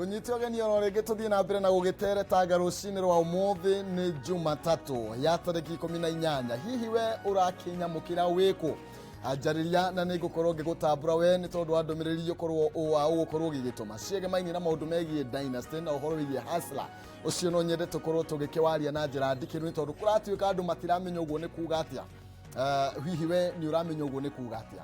Ngũnyite ũgeni oro rĩngĩ tũthiĩ na mbere na gũgĩteretanga rũcinĩ rwa ũmũthĩ. Nĩ Jumatatũ ya tarĩki 18. Hihi we ũrakĩnyamũkĩra wĩkũ? Njarĩria na nĩ ngũkorwo ngĩgũtambũra we nĩ tondũ wa ndũmĩrĩri ũkorwo ũgũkorwo ũgĩgĩtũma ciegemaini na maũndũ megiĩ dynasty na ũhoro wĩgiĩ hustler ũcio. No nyende tũkorwo tũgĩkĩwaria na njĩra ndikĩru nĩ tondũ kũratuĩka andũ matiramenya ũguo nĩ kuga atĩa. Hihi we nĩ ũramenya ũguo nĩ kuga atĩa?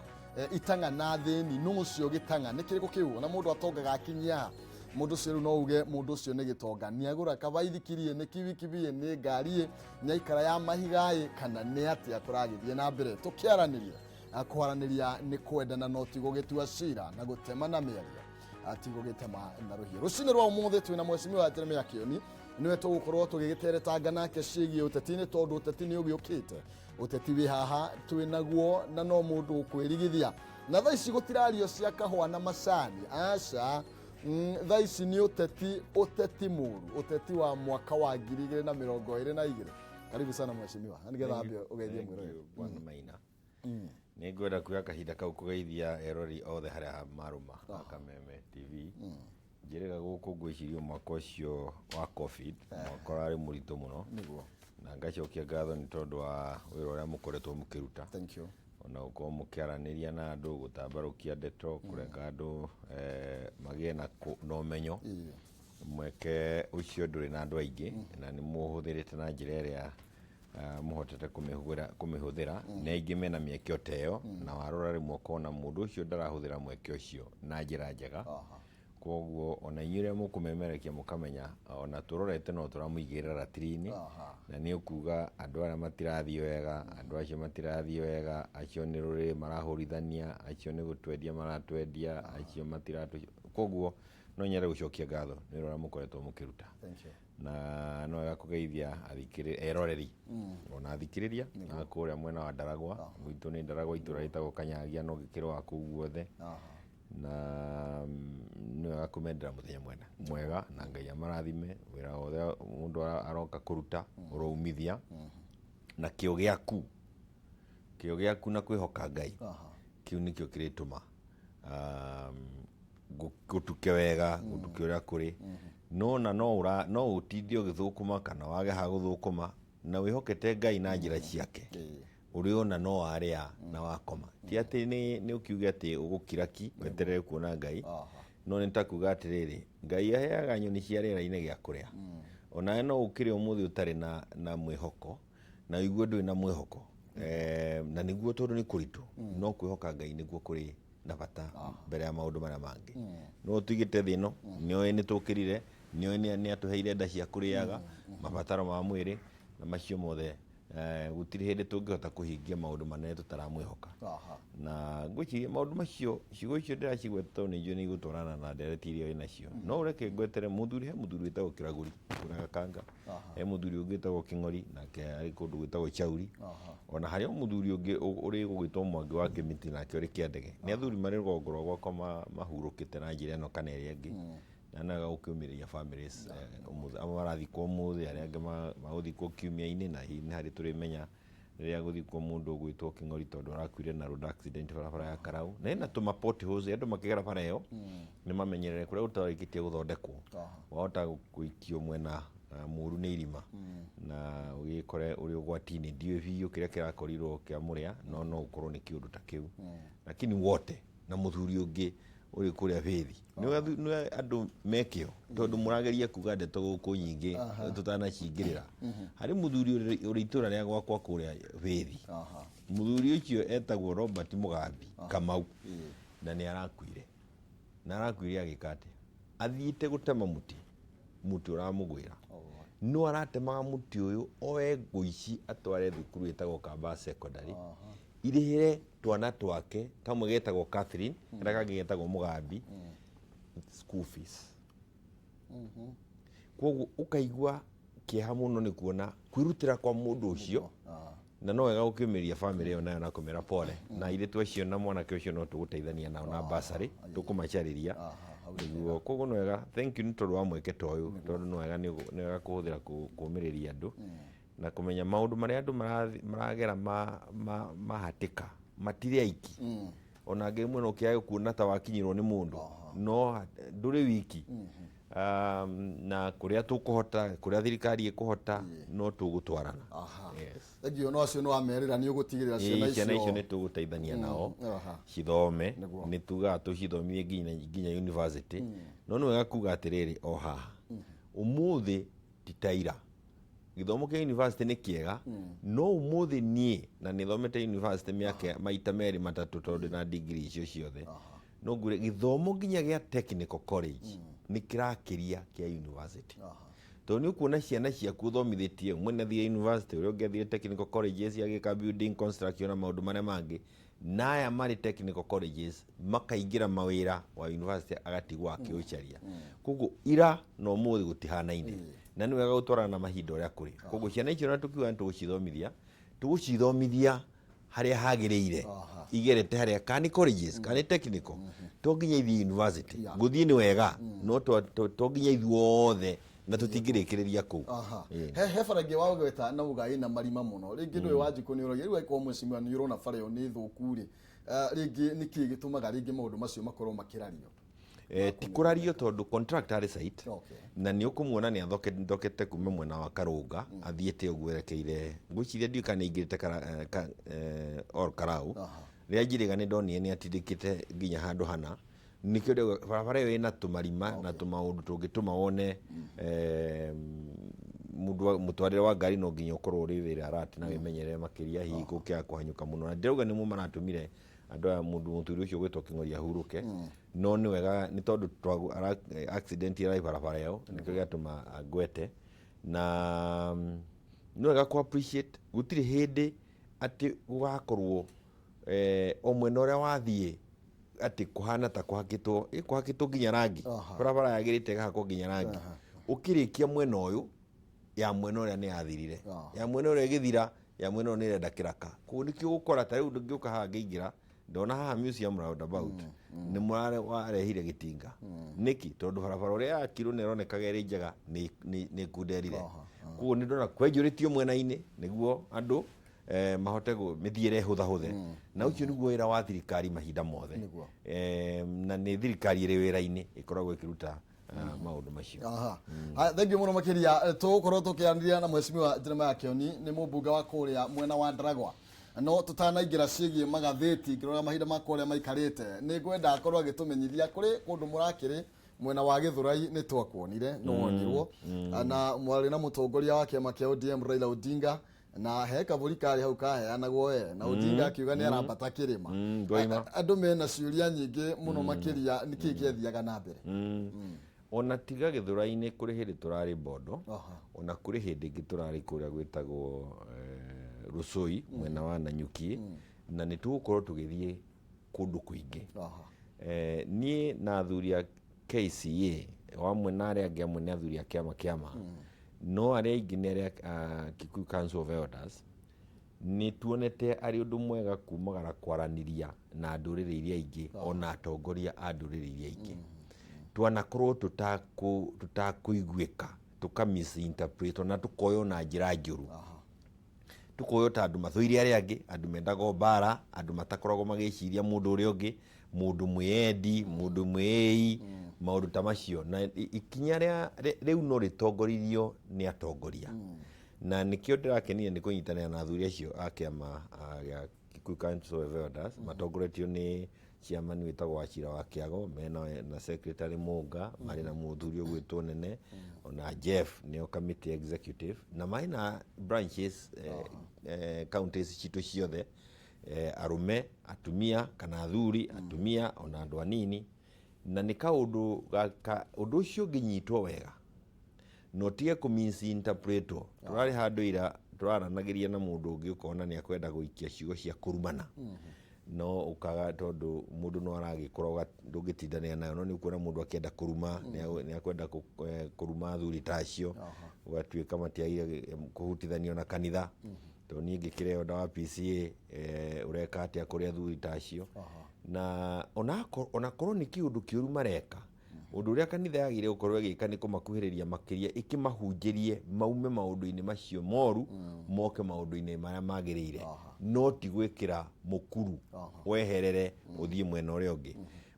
Itang'a na thĩni nũ ũcio gĩtang'a nĩ kĩrĩkũ kĩu na mũndũ atongaga akinyia mũndũ ũcio? Rĩu no uge mũndũ ũcio nĩ gĩtonga nĩ agũra kabaithikiri, nĩ kibikibi, nĩ ngari, nĩ aikara ya mahiga, kana nĩ atĩa kũragĩthiĩ na mbere? Tũkĩaranĩria. Kwaranĩria nĩ kwendana no ti gũgĩtua cira na gũtema na mĩario, ti gũgĩtema na rũhiũ. Rũcinĩ rwa ũmũthĩ twĩna Mheshimiwa Jeremiah Kĩoni, nĩwe tũgũkorwo tũgĩgĩteretanga nake ciĩgiĩ ũteti nĩ tondũ ũteti nĩ ũgĩũkĩte. Ũteti wĩ haha twĩ naguo na no mũndũ ũkwĩrigithia na thaa ici gũtirario cia kahũa na macani, aca. Thaa ici nĩ ũteti, ũteti mũru, ũteti wa mwaka wa 2022. Karibu sana mheshimiwa, na nĩgetha ambe ũgeithie mwĩroreri. Bwana Maina, nĩ ngwenda kuoya kahinda kau kũgeithia erori othe harĩa marũma a Kameme TV. Njĩrĩga gũkũ ngwĩciria mwaka ũcio wa COVID, mwaka ũrarĩ mũritũ mũno. Na ngacokia ngatho nĩ tondũ wa wĩra ũrĩa mũkoretwo mũkĩruta. Thank you. Ona gũkorwo mũkĩaranĩria na andũ, gũtambarũkia ndeto, kũreka andũ magĩe na ũmenyo. Mweke ũcio ndũrĩ na andũ aingĩ na nĩ mũhũthĩrĩte na njĩra ĩrĩa mũhotete kũmĩhũthĩra. Nĩ aingĩ mena mĩeke ta ĩyo, na warora rĩmwe ũkona mũndũ ũcio ndarahũthĩra mweke ũcio na njĩra njega. Koguo ona inyuĩ ũrĩa mũkũmemerekia mũkamenya ona tũrorete no tũramũigĩrĩra ratiri-inĩ. Na nĩ ũkuga andũ arĩa matirathiĩ wega, andũ acio matirathiĩ wega, acio nĩ rũrĩrĩ marahũrithania, acio nĩ gũtwendia maratwendia, acio matiratũ. Koguo no nyende gũcokia ngatho nĩ wĩra ũrĩa mũkoretwo mũkĩruta. Thank you. Na no wega kũgeithia eroreri ona athikĩrĩria na kũrĩa mwena wa Ndaragwa. Gwitũ nĩ Ndaragwa, itũra rĩtagwo Kanyagia, no gĩkĩro kũu guothe. Na nĩ wega kũmendera mũthenya mwena mwega na Ngai amarathime. Wĩra wothe mũndũ aroka kũruta ũroumithia na kĩo gĩaku, kĩo gĩaku na kwĩhoka Ngai. Kĩu nĩkĩo kĩrĩtũma gũtuke wega, gũtuke ũrĩa kũrĩ. No na no ũra no ũtinde ũgĩthũkũma kana wage ha gũthũkũma na wĩhokete Ngai na njĩra ciake, ũrĩona no warĩa na wakoma. Ti atĩ nĩ ũkiuge atĩ ũgũkira ki weterere kuona Ngai. No nĩ ta kuga atĩrĩrĩ, Ngai aheaga nyoni cia rĩera-inĩ gĩa kũrĩa. Onawe no ũkĩre ũmũthĩ ũtarĩ na mwĩhoko na ũigue ndũrĩ na mwĩhoko, na nĩguo tondũ nĩ kũritũ, no kwĩhoka Ngai nĩguo kũrĩ na bata mbere ya maũndũ marĩa mangĩ. No tũigĩte thĩ ĩno nĩoĩ nĩ tũkĩrire, nĩoĩ nĩ atũheire nda cia kũrĩaga mabataro ma mwĩrĩ na macio mothe. Gũtirĩ hĩndĩ tũngĩhota kũhingia maũndũ manene tũtaramwĩhoka. Na ngwĩciria maũndũ macio, ciugo icio ndĩracigweta tondũ nĩ njũĩ nĩ igũtwarana na ndereti iria wĩ nacio. No ũreke ngwetere mũthuri, he mũthuri wĩtagwo Kĩragũri kũrĩa Gakanga, he mũthuri ũngĩ wĩtagwo Kĩng'ori nake arĩ kũndũ gwĩtagwo Chauri, ona harĩ o mũthuri ũngĩ ũrĩ gũgĩtwo Mwangi wa Kĩmiti nake ũrĩ Kĩandege. Nĩ athuri marĩ rũgongo rwa gwakwa mahurũkĩte na njĩra ĩno kana ĩrĩa ĩngĩ. Na nĩ wega gũkĩũmĩrĩria families ũmũthĩ. Amwe marathikwo ũmũthĩ, arĩa angĩ magũthikwo kiumia-inĩ, na hihi nĩ harĩ tũrĩmenya rĩrĩa gũthikwo mũndũ ũgwĩtwo Kĩng'ori tondũ arakuire na road accident barabara ya Karau. Na ĩna tũma potholes, andũ makĩgera bara ĩyo nĩ mamenyerere kũrĩa gũtarĩkĩtie gũthondekwo. Wahota gũikio mwena mũru nĩ irima na ũgĩkore ũrĩ ũgwati-inĩ. Ndiũĩ biũ kĩrĩa kĩrakorirwo kĩa mũrĩa, no no ũkorwo nĩ kĩũndũ ta kĩu. Lakini wote na mũthuri ũngĩ ũrĩ kũrĩa bĩthi nĩ andũ mekĩo tondũ mũrageria kuga ndeto gũkũ nyingĩ tũtanacingĩrĩra. Harĩ mũthuri ũrĩ itũra rĩa gwakwa kũrĩa bĩthi. Mũthuri ũcio etagwo Robert Mũgambi Kamau na nĩ arakuire, na arakuire agĩka atĩa? Athiĩte gũtema mũtĩ, mũtĩ ũramũgwĩra. No aratemaga mũtĩ ũyũ oe ngũ ici atware thukuru ĩtagwo Kamba Secondary irĩhĩre twana twake, kamwe getagwo Catherine, karĩa kangĩ getagwo Mũgambi, school fees. Koguo ũkaigua kĩeha mũno nĩ kuona kwĩrutĩra kwa mũndũ ũcio. Na no wega gũkĩũmĩria famĩlĩ ĩyo nayo na kũmĩra pole, na airĩtu acio na mwanake ũcio no tũgũteithania nao na basarĩ tũkũmacarĩria nĩguo. Koguo no wega, thank you nĩ tondũ wa mweke ta ũyũ, tondũ no wega nĩ wega kũhũthĩra kũũmĩrĩria andũ na kũmenya maũndũ marĩa andũ maragera mahatĩka matirĩ aiki. Ona angĩ rĩmwe no ũkĩage kuona ta wakinyĩrwo nĩ mũndũ, no ndũrĩ wiki. Na kũrĩa tũkũhota, kũrĩa thirikari ĩkũhota, no tũgũtwarana. Yes. Thengiũ. No acio nĩ wamerĩra nĩ ũgũtigĩrĩra ciana Ĩĩ, ciana icio icio nĩ tũgũteithania nao cithome. Nĩ tugaga tũcithomithie nginya university. No nĩ wega kuga atĩrĩrĩ, o haha ũmũthĩ ti ta ira. Gĩthomo kĩa university nĩ kĩega, no ũmũthĩ niĩ na nĩ thomete university mĩaka maita merĩ matatũ, tondũ ndĩna degree icio ciothe, no ngwĩre gĩthomo nginya gĩa technical college nĩ kĩrakĩria kĩa university, tondũ nĩ ũkuona ciana ciaku ũthomithĩtie, ũmwe nĩ athire university, ũrĩa ũngĩ athire technical colleges agĩka building construction na maũndũ marĩa mangĩ, na aya marĩ technical colleges makaingĩra mawĩra wa university agatigwo akĩũcaria. Koguo ira na ũmũthĩ gũtihanaine, na nĩ wega gũtwarana na mahinda ũrĩa kũrĩ. Koguo ciana icio na tũkiuga nĩ tũgũcithomithia, tũgũcithomithia harĩa hagĩrĩire, igerete harĩa, kana nĩ colleges kana nĩ technical. To nginya ithiĩ university. Gũthiĩ nĩ wega, no to nginya ithuothe, na tũtingĩrĩkĩrĩria kũu. He bara ĩngĩ wagweta na uga ĩna marima mũno rĩngĩ. Ndũĩ Wanjikũ nĩ ũragia rĩu, angĩkorwo mheshimiwa nĩ ũrona bara ĩyo nĩ thũku rĩ, rĩngĩ nĩ kĩĩ gĩtũmaga rĩngĩ maũndũ macio makorwo makĩrario? Ti kũrario, tondũ contractor arĩ site na nĩ ũkũmuona nĩ athondekete kuma mwena wa Karũnga athiĩte ũguo erekeire, ngwĩciria ndiũĩ kana nĩ aingĩrĩte Ol Kalou. Rĩrĩa njirĩga nĩ ndonire nĩ atindĩkĩte nginya handũ hana. Nĩkĩo ndauga barabara ĩyo ĩna tũmarima na tũmaũndũ tũngĩtũma wone mũndũ mũtwarĩre wa ngari no nginya ũkorwo ũrĩ wĩra alert na wĩmenyerere makĩria, hihi gũkĩaga kũhanyũka mũno. Na ndĩrauga nĩmo maratũmire andũ aya, mũndũ mũthuri ũcio gwĩtwo Kĩng'ori ahurũke, no nĩ wega nĩ tondũ accident ĩrarĩ barabara ĩyo, nĩkĩo gĩatũma ngwete. Na nĩ wega kũ appreciate gũtirĩ hĩndĩ atĩ gũgakorwo o mwena ũrĩa wathiĩ atĩ kũhana ta kũhakĩtwo, kũhakĩtwo nginya rangi. Barabara yagĩrĩte ĩgahakwo nginya rangi. Ũkĩrĩkia mwena ũyũ, ya mwena ũrĩa nĩ yathirire, ya mwena ũrĩa ĩgĩthira, ya mwena ũyũ nĩ ĩrenda kĩraka. Koguo nĩkĩo ũgũkora ta rĩu ngĩũka haha ngĩingĩra ndona haha museum roundabout nĩ warehire gĩtinga. Nĩkĩ? Tondũ barabara ũrĩa yakirwo nĩ ĩronekaga ĩrĩ njega nĩ ĩkunderire. Koguo nĩ ndona kwenjũrĩtio mwena-inĩ nĩguo andũ mahote mĩthiĩre ĩhũthahũthe, na ũcio nĩguo wĩra wa thirikari mahinda mothe. Na nĩ thirikari ĩrĩ wĩra-inĩ ĩkoragwo ĩkĩruta maũndũ macio. Haya, thank you mũno makĩria. Tũgũkorwo tũkĩaranĩria na mheshimiwa Jeremiah Kĩoni, nĩ mũmbunge wa kũrĩa mwena wa Ndaragwa. No tũtanaingĩra ciĩgiĩ magathĩti, ngĩrora mahinda makwa ũrĩa maikarĩte, nĩ ngwenda akorwo agĩtũmenyithia kũrĩ kũndũ mũrakĩrĩ mwena wa Gĩthũrai. Nĩ twakuonire, nĩ wonirwo na mwarĩ na mũtongoria wa kĩama kĩa ODM Raila Odinga, na he kabũri karĩ hau kaheanagwo we na Odinga akiuga nĩ arambata kĩrĩma. Ngoima. Andũ mena ciũria nyingĩ mũno makĩria, nĩkĩ kĩathiaga na mbere? Ona tiga Gĩthũrai-inĩ, kũrĩ hĩndĩ tũrarĩ Mbondo, ona kũrĩ hĩndĩ ĩngĩ tũrarĩ kũrĩa gwĩtagwo Rũcũi mwena wa Nanyuki, na nĩ tũgũkorwo tũgĩthiĩ kũndũ kũingĩ. Niĩ na athuri a KCA wamwe na arĩa angĩ amwe nĩ athuri a kĩama, no arĩa aingĩ nĩ arĩa Kikuyu Council of Elders. Nĩ tuonete arĩ ũndũ mwega kumagara kwaranĩria na ndũrĩrĩ iria ingĩ, ona atongoria a ndũrĩrĩ iria ingĩ. Twanakorwo tũtakũiguĩka, tũka misinterpret na tũkoywo na njĩra njũru, tũkoywo ta andũ mathũire arĩa angĩ, andũ mendaga o mbara, andũ matakoragwo magĩciria mũndũ ũrĩa ũngĩ, mũndũ mwĩyendi, mũndũ mwĩĩi, maũndũ ta macio. Na ikinya rĩa rĩu no rĩtongoririo nĩ atongoria, na nĩkĩo ndĩrakenire nĩ kũnyitanĩra na athuri acio a kĩama gĩa Kikuyu Council of Elders, matongoretio nĩ chairman wĩtagwo Wachira wa Kĩago, mena na secretary Mũnga, marĩ na mũthuri ũgwĩtwo Nene, ona Jeff nĩo committee executive, na marĩ na branches counties citũ ciothe, arũme, atumia, kana athuri, atumia, ona andũ anini. Na nĩ kaũndũ gaka, ũndũ ũcio ũngĩnyitwo wega na ũtige kũ misinterpretwo. Tũrarĩ handũ ira tũraranagĩria na mũndũ ũngĩ, ũkona nĩ akwenda gũikia ciugo cia kũrumana, no ũkaga tondũ mũndũ no aragĩkũra, ndũngĩtindanĩra nayo. No nĩ ũkuona mũndũ akĩenda kũruma, nĩ akwenda kũruma athuri ta acio, ũgatuĩka matiagire kũhutithanio na kanitha, tondũ niĩ ngĩkĩreo nda wa PCA, ũreka atĩa kũrĩ athuri ta acio? Na onakorwo nĩ kĩũndũ kĩũru mareka, ũndũ ũrĩa kanitha yagĩrĩire gũkorwo ĩgĩka nĩ kũmakuhĩrĩria makĩria, ĩkĩmahunjĩrie maume maũndũ-inĩ macio moru, moke maũndũ-inĩ marĩa magĩrĩire, no ti gwĩkĩra mũkuru weherere ũthiĩ mwena ũrĩa ũngĩ.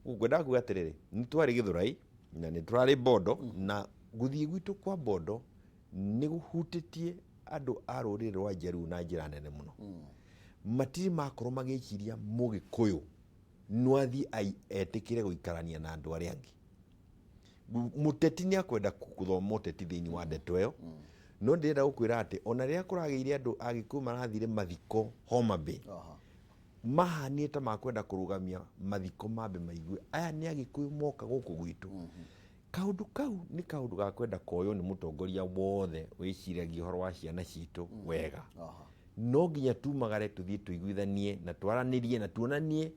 Ngwendaga kuga atĩrĩrĩ, nĩ twarĩ Gĩthũrai. Na nĩ tũrarĩ Bondo, na gũthiĩ gwitũ kwa Bondo nĩ gũhutĩtie andũ a rũrĩrĩ rwa Njaruo na njĩra nene mũno. Matirĩ makorwo magĩciria Mũgĩkũyũ no athiĩ etĩkĩre gũikarania na andũ arĩa angĩ. Mũteti nĩ akwenda gũthoma ũteti thĩinĩ wa ndeto ĩyo, no ndĩrenda gũkwĩra atĩ ona rĩrĩa kũragĩire andũ Agĩkũyũ marathire mathiko Homa Bay, mahanire ta makwenda kũrũgamia mathiko mambe maigue aya nĩ Agĩkũyũ moka gũkũ gwitũ. Kaũndũ kau nĩ kaũndũ ga kwenda koywo nĩ mũtongoria wothe wĩciragia ũhoro wa ciana citũ wega. No nginya tumagare tũthiĩ tũiguithanie na twaranĩrie na tuonanie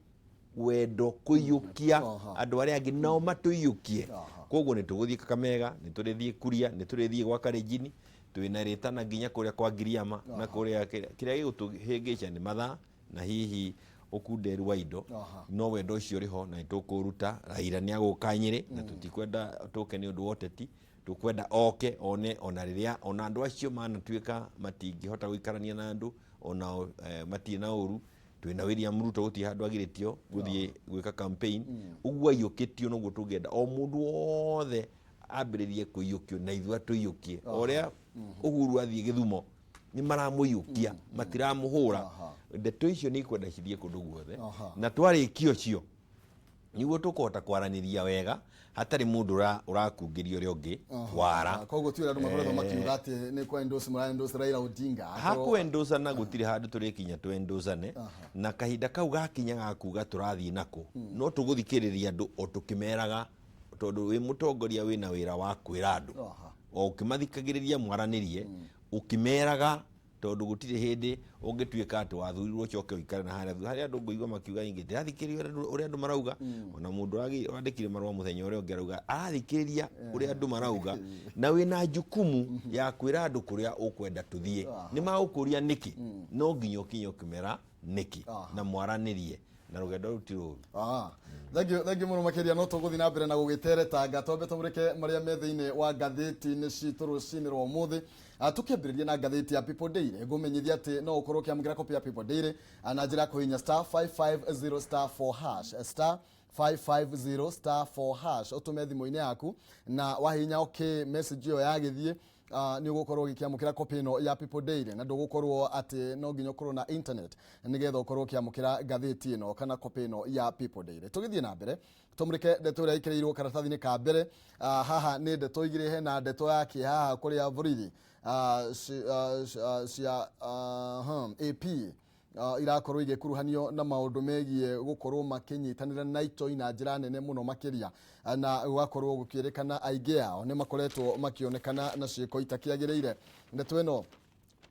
wendo kũiyũkia andũ arĩa angĩ nao matũiyũkie. Koguo nĩ tũgũthiĩ Kakamega, nĩ tũrĩthiĩ Kuria, nĩ tũrĩthiĩ gwa Kalenjin, twĩna rĩtana nginya kũrĩa kwa Ngiriama na kũrĩa kĩrĩa gĩgũtũhĩngĩca nĩ mathaa na hihi ũkunderu wa indo. No wendo ũcio ũrĩ ho na nĩ tũkũruta. Raila nĩ agũka Nyĩrĩ na tũtikwenda tũke nĩ ũndũ wa ũteti, tũkwenda oke one ona rĩrĩa ona andũ acio manatuĩka matingĩhota gũikarania na andũ onao, matirĩ na ũru. Twĩna William Ruto, gũtirĩ handũ agirĩtio gũthiĩ gwĩka campaign. Ũguo aiyũkĩtio noguo tũngĩenda o mũndũ wothe ambĩrĩrie kũiyũkio na ithuĩ atũiyũkie. O ũrĩa Uhuru athiĩ Gĩthumo nĩ maramũiyũkia, matiramũhũra. Ndeto icio nĩ ikwenda cithiĩ kũndũ guothe, na twarĩkia ũcio nĩguo tũkũhota kwaranĩria wega hatarĩ mũndũ ũrakungĩria ũrĩa ũngĩ wara. Koguo ti ũrĩa andũ makoretwo makiuga atĩ nĩ kwa endorse mũra endorse Raila Odinga. Hakwendosana gũtirĩ handũ tũrĩkinya twendosane, na kahinda kau gakinya gakuga tũrathiĩ nako, no tũgũthikĩrĩria andũ o tũkĩmeraga, tondũ wĩ mũtongoria wĩna wĩra wa kwĩra andũ o ũkĩmathikagĩrĩria mwaranĩrie ũkĩmeraga, tondũ gũtirĩ hĩndĩ ũngĩtuĩka atĩ wathurirwo ũcoke ũikare na harĩa thutha. Harĩa andũ ngũigua makiuga ingĩ ndĩrathikĩrĩria ũrĩa andũ marauga. Ona mũndũ wandĩkire marũa mũthenya ũrĩa ũngĩ arauga arathikĩrĩria ũrĩa andũ marauga, na wĩna jukumu ya kwĩra andũ kũrĩa ũkwenda tũthiĩ. Nĩ magũkũria nĩkĩ, no nginya ũkinye ũkĩmera nĩkĩ na mwaranĩrie, na rũgendo rũu ti rũru. Thank you, thank you mũno makĩria. No tũgũthiĩ na mbere na gũgĩteretanga, twambe tũmũrĩke marĩa me thĩinĩ wa ngathĩti-inĩ citũ rũcinĩ rwa ũmũthĩ. Tũkĩambĩrĩria na ngathĩti ya People Daily, ngũmenyithia atĩ no ũkorwo ũkĩamũkĩra copy ya People Daily na njĩra ya kũhihinya star 550 star 4 hash, star 550 star 4 hash, ũtũme thimũ-inĩ yaku, na wahihinya okay, message ĩyo yagĩthiĩ, nĩ ũgũkorwo ũgĩkĩamũkĩra copy ĩno ya People Daily, na ndũgũkorwo atĩ no nginya ũkorwo na internet nĩgetha ũkorwo ũkĩamũkĩra ngathĩti ĩno kana copy ĩno ya People Daily. Tũgĩthiĩ na mbere tũmũrĩke ndeto ĩrĩa ĩkĩrĩirwo karatathi-inĩ ka mbere. Haha nĩ ndeto igĩrĩ, hena ndeto ya kĩeha haha kũrĩa borithi cia AP irakorwo igĩkuruhanio na maũndũ megiĩ gũkorwo makĩnyitanĩra na itoi na njĩra nene mũno makĩria, na gũgakorwo gũkĩrĩkana aingĩ ao nĩ makoretwo makĩonekana na ciĩko itakĩagĩrĩire. Ndeto ĩno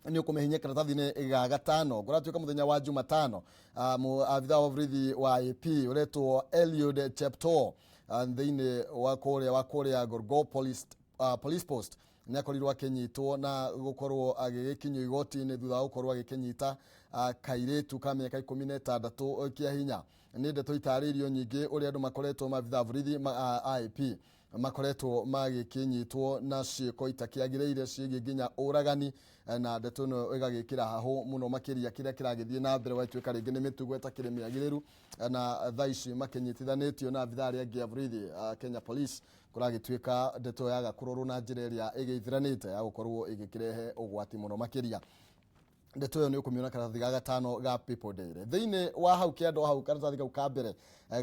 nĩ ũkũmĩhinyia karatathi-inĩ ga gatano. Kũratuĩka mũthenya wa Jumatano, abithaa wa borithi wa AP ũretwo Eliud Cheptoo, thĩinĩ wa kũrĩa Gorgo Police Post nĩ akorirwo akĩnyitwo na gũkorwo agĩgĩkinyio igoti-inĩ thutha wa gũkorwo agĩkĩnyita kairĩtu ka mĩaka 16 kĩa hinya. Nĩ ndeto itarĩirio nyingĩ ũrĩa andũ makoretwo maabithaa a borithi ma AP makoretwo magĩkĩnyitwo na ciĩko itakĩagĩrĩire ciĩgiĩ nginya ũragani, na ndeto ĩno ĩgagĩkĩra hahũ mũno makĩria kĩrĩa kĩragĩthiĩ na mbere gwatuĩka rĩngĩ nĩ mĩtugo ĩtakĩrĩ mĩagĩrĩru, na thaa ici makĩnyitithanĩtio na abithaa arĩa angĩ a borithi, Kenya Police. Kũragĩtuĩka ndeto yaga kũrorwo na njĩra ĩrĩa ĩgĩithĩranĩte ya gũkorwo ĩgĩkĩrehe ũgwati mũno makĩria. Ndeto ĩyo nĩ ũkũmĩona karatathi ga gatano ga People Daily. Thĩinĩ wa hau kĩando hau, karatathi kau ka mbere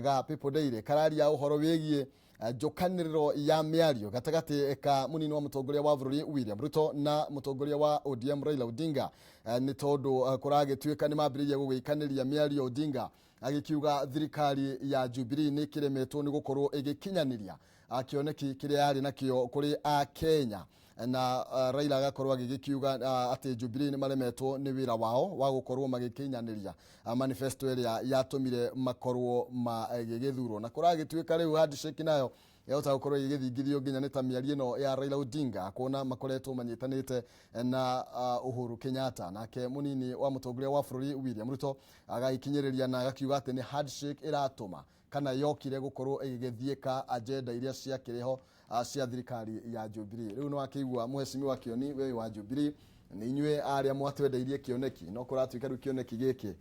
ga People Daily kararia ũhoro wĩgiĩ njũkanĩrĩro ya mĩario gatagatĩ ka mũnini wa mũtongoria wa bũrũri William Ruto na mũtongoria wa ODM Raila Odinga. Nĩ tondũ kũragĩtuĩka nĩ mambĩrĩirie gũgĩikanĩria mĩario, Odinga agĩkiuga thirikari ya Jubilee nĩ ĩkĩremetwo nĩ gũkorwo ĩgĩkinyanĩria kĩoneki kĩrĩa yarĩ nakĩo kũrĩ a Kenya, na Raila agakorwo agĩgĩkiuga atĩ Jubilee nĩ maremetwo nĩ wĩra wao wa gũkorwo magĩkinyanĩria manifesto ĩrĩa yatũmire makorwo magĩgĩthurwo. Na kũragĩtuĩka rĩu handshake nayo yahota gũkorwo ĩgĩgĩthingithio nginya nĩ ta mĩario ĩno ya Raila Odinga, kuona makoretwo manyitanĩte na Uhuru Kenyatta. Nake mũnini wa mũtongoria wa bũrũri William Ruto agagĩkinyĩrĩria na agakiuga atĩ nĩ handshake ĩratũma kana yokire gũkorwo ĩgĩgĩthiĩka agenda iria ciakĩrĩ ho cia thirikari ya Jubilee. Rĩu nĩ wakĩigua mheshimiwa Kĩoni, we wa Jubilee, nĩ inyuĩ arĩa mwatwendeirie kĩoneki, no kũratuĩka rĩu kĩoneki gĩkĩ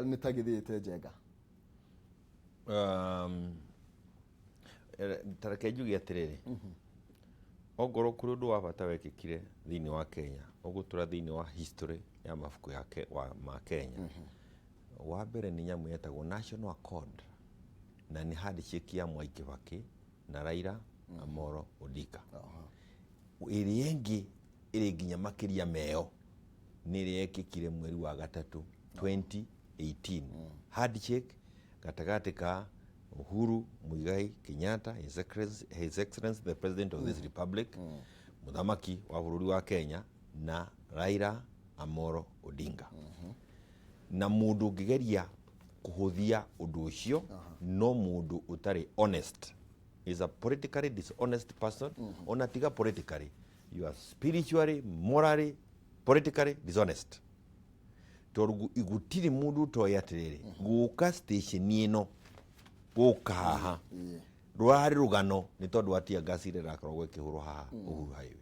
nĩ ta gĩthiĩte njenga. Ta reke njuge atĩrĩrĩ, ongorwo kũrĩ ũndũ wa bata wekĩkire thĩinĩ wa Kenya, ũgũtũra thĩinĩ wa history ya mabuku ya ma Kenya, wa mbere nĩ nyamũ yetagwo National Accord, na nĩ handshake ya Mwai Kibaki na Raila Amolo Odinga. Ĩrĩa ĩngĩ ĩrĩ nginya makĩria meyo nĩ ĩrĩa yekĩkire mweri wa gatatũ 2018, handshake gatagatĩ ka Uhuru Muigai Kenyatta, His Excellency the President of this Republic, mũthamaki wa bũrũri wa Kenya, na Raila Amolo Odinga. Na mũndũ ũngĩgeria kũhũthia ũndũ ũcio no mũndũ ũtarĩ honest, is a politically dishonest person. Ona tiga politically, you are spiritually, morally, politically dishonest, tondũ gũtirĩ mũndũ ũtoĩ atĩrĩrĩ, gũka station ĩno, gũka haha rwarĩ rũgano nĩ tondũ wa tear gas ĩrĩa ĩrakoragwo ĩkĩhũrwo haha Uhuru Highway.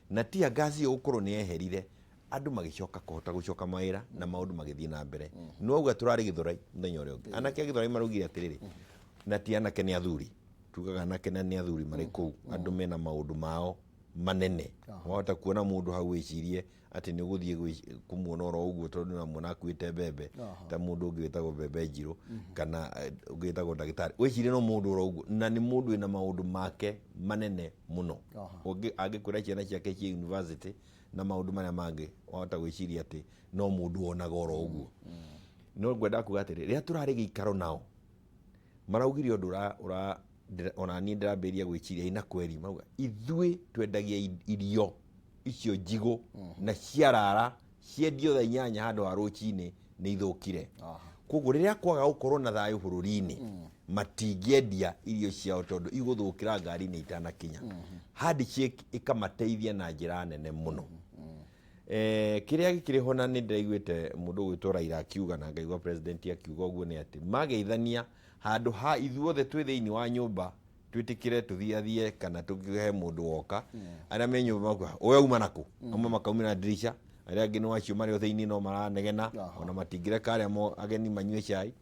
Na tear gas ĩyo gũkorwo nĩ yeherire, andũ magĩcoka kũhota gũcoka mawĩra na maũndũ magĩthiĩ na mbere. Nĩ wauga tũrarĩ Gĩthũrai mũthenya ũrĩa ũngĩ, anake a Gĩthũrai maraugire atĩrĩrĩ, na ti anake, nĩ athuri, tugaga anake na nĩ athuri marĩ kũu, andũ mena maũndũ mao manene. Wahota kuona mũndũ hau wĩcirie atĩ nĩ ũgũthiĩ kũmuona oro ũguo tondũ nĩũramuona akuĩte mbembe, ta mũndũ ũngĩ wĩtagwo mbembe njirũ kana ũngĩ wĩtagwo ndagĩtarĩ, wĩcirie no mũndũ oro ũguo, na nĩ mũndũ wĩna maũndũ make manene mũno. Angĩkwĩra ciana ciake ciĩ university na maũndũ marĩa mangĩ, wahota gwĩciria atĩ no mũndũ wonaga oro ũguo. No ngwenda kuga atĩrĩ, rĩrĩa tũrarĩ gĩikaro nao maraugire ũndũ ona niĩ ndĩrambĩrĩria gwĩciria ina kweri, marauga ithuĩ twendagia irio icio njigũ na ciarara ciendio thaa 8 handũ ha rũcinĩ nĩ ithũkire. Koguo rĩrĩa kwaga gũkorwo na thayũ bũrũri-inĩ, matingĩendia irio ciao tondũ igũthũkĩra ngari-inĩ itanakinya. Handshake ĩkamateithia na njĩra nene mũno. Kĩrĩa gĩkĩrĩ ho, na nĩ ndĩraiguĩte mũndũ ũgwĩtwo Raila akiuga na ngaigua president akiuga ũguo, nĩ atĩ mageithania handũ ha ithuothe twĩ thĩinĩ wa nyũmba twĩtĩkĩre tũthiathie kana tũkĩhe mũndũ woka, arĩa me nyũmba makuga ũyũ auma nakũ, amwe makaumĩra ndirica, arĩa angĩ nĩ wacio marĩ o thĩinĩ no maranegena, ona matingĩreka arĩa ageni manyue cai.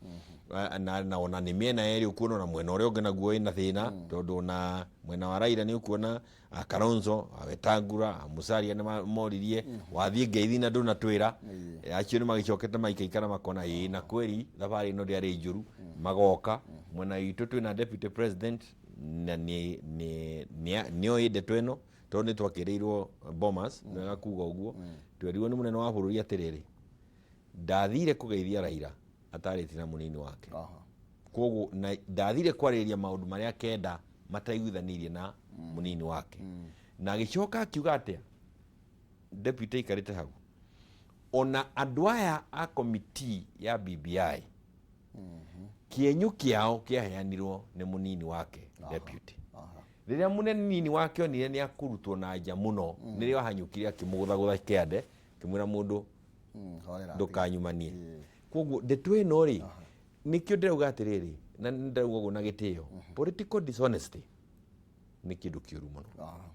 Na ona nĩ mĩena yerĩ ũkuona, ona mwena ũrĩa ũngĩ naguo wĩna thĩna, tondũ ona mwena wa Raila nĩ ũkuona a Kalonzo, a Wetangula, a Musalia nĩ moririe wathiĩ ngeithi na ndũnatwĩra. Acio nĩ magĩcokete maikaikara makona ĩĩ na kweri thabarĩ ĩno ndĩarĩ njũru, magoka mwena witũ. Twĩna deputy president na nĩoĩ ndeto ĩno tondũ nĩ twakĩrĩirwo Bomas. Nĩ wega kuga ũguo, twerirwo nĩ mũnene wa bũrũri atĩrĩrĩ, ndathire kũgeithia Raila atarĩtie na mũnini wake. Koguo na ndathire kwarĩrĩria maũndũ marĩa kenda mataiguithanĩirie na mũnini wake. Na agĩcoka akiuga atĩa, deputy aikarĩte hau, ona andũ aya a committee ya BBI, kĩenyũ kĩao kĩaheanirwo nĩ mũnini wake deputy. Rĩrĩa mũnini wake onire nĩ akũrutwo na nja mũno, nĩrĩo ahanyũkire akĩmũgũthagũtha kĩande, akĩmwĩra mũndũ Horera. Ndũkanyumanie. Koguo ndeto ĩno rĩ, nĩkĩo ndĩrauga atĩrĩrĩ, na nĩ ndĩrauga ũguo na gĩtĩo, political dishonesty nĩ kĩndũ kĩũru mũno.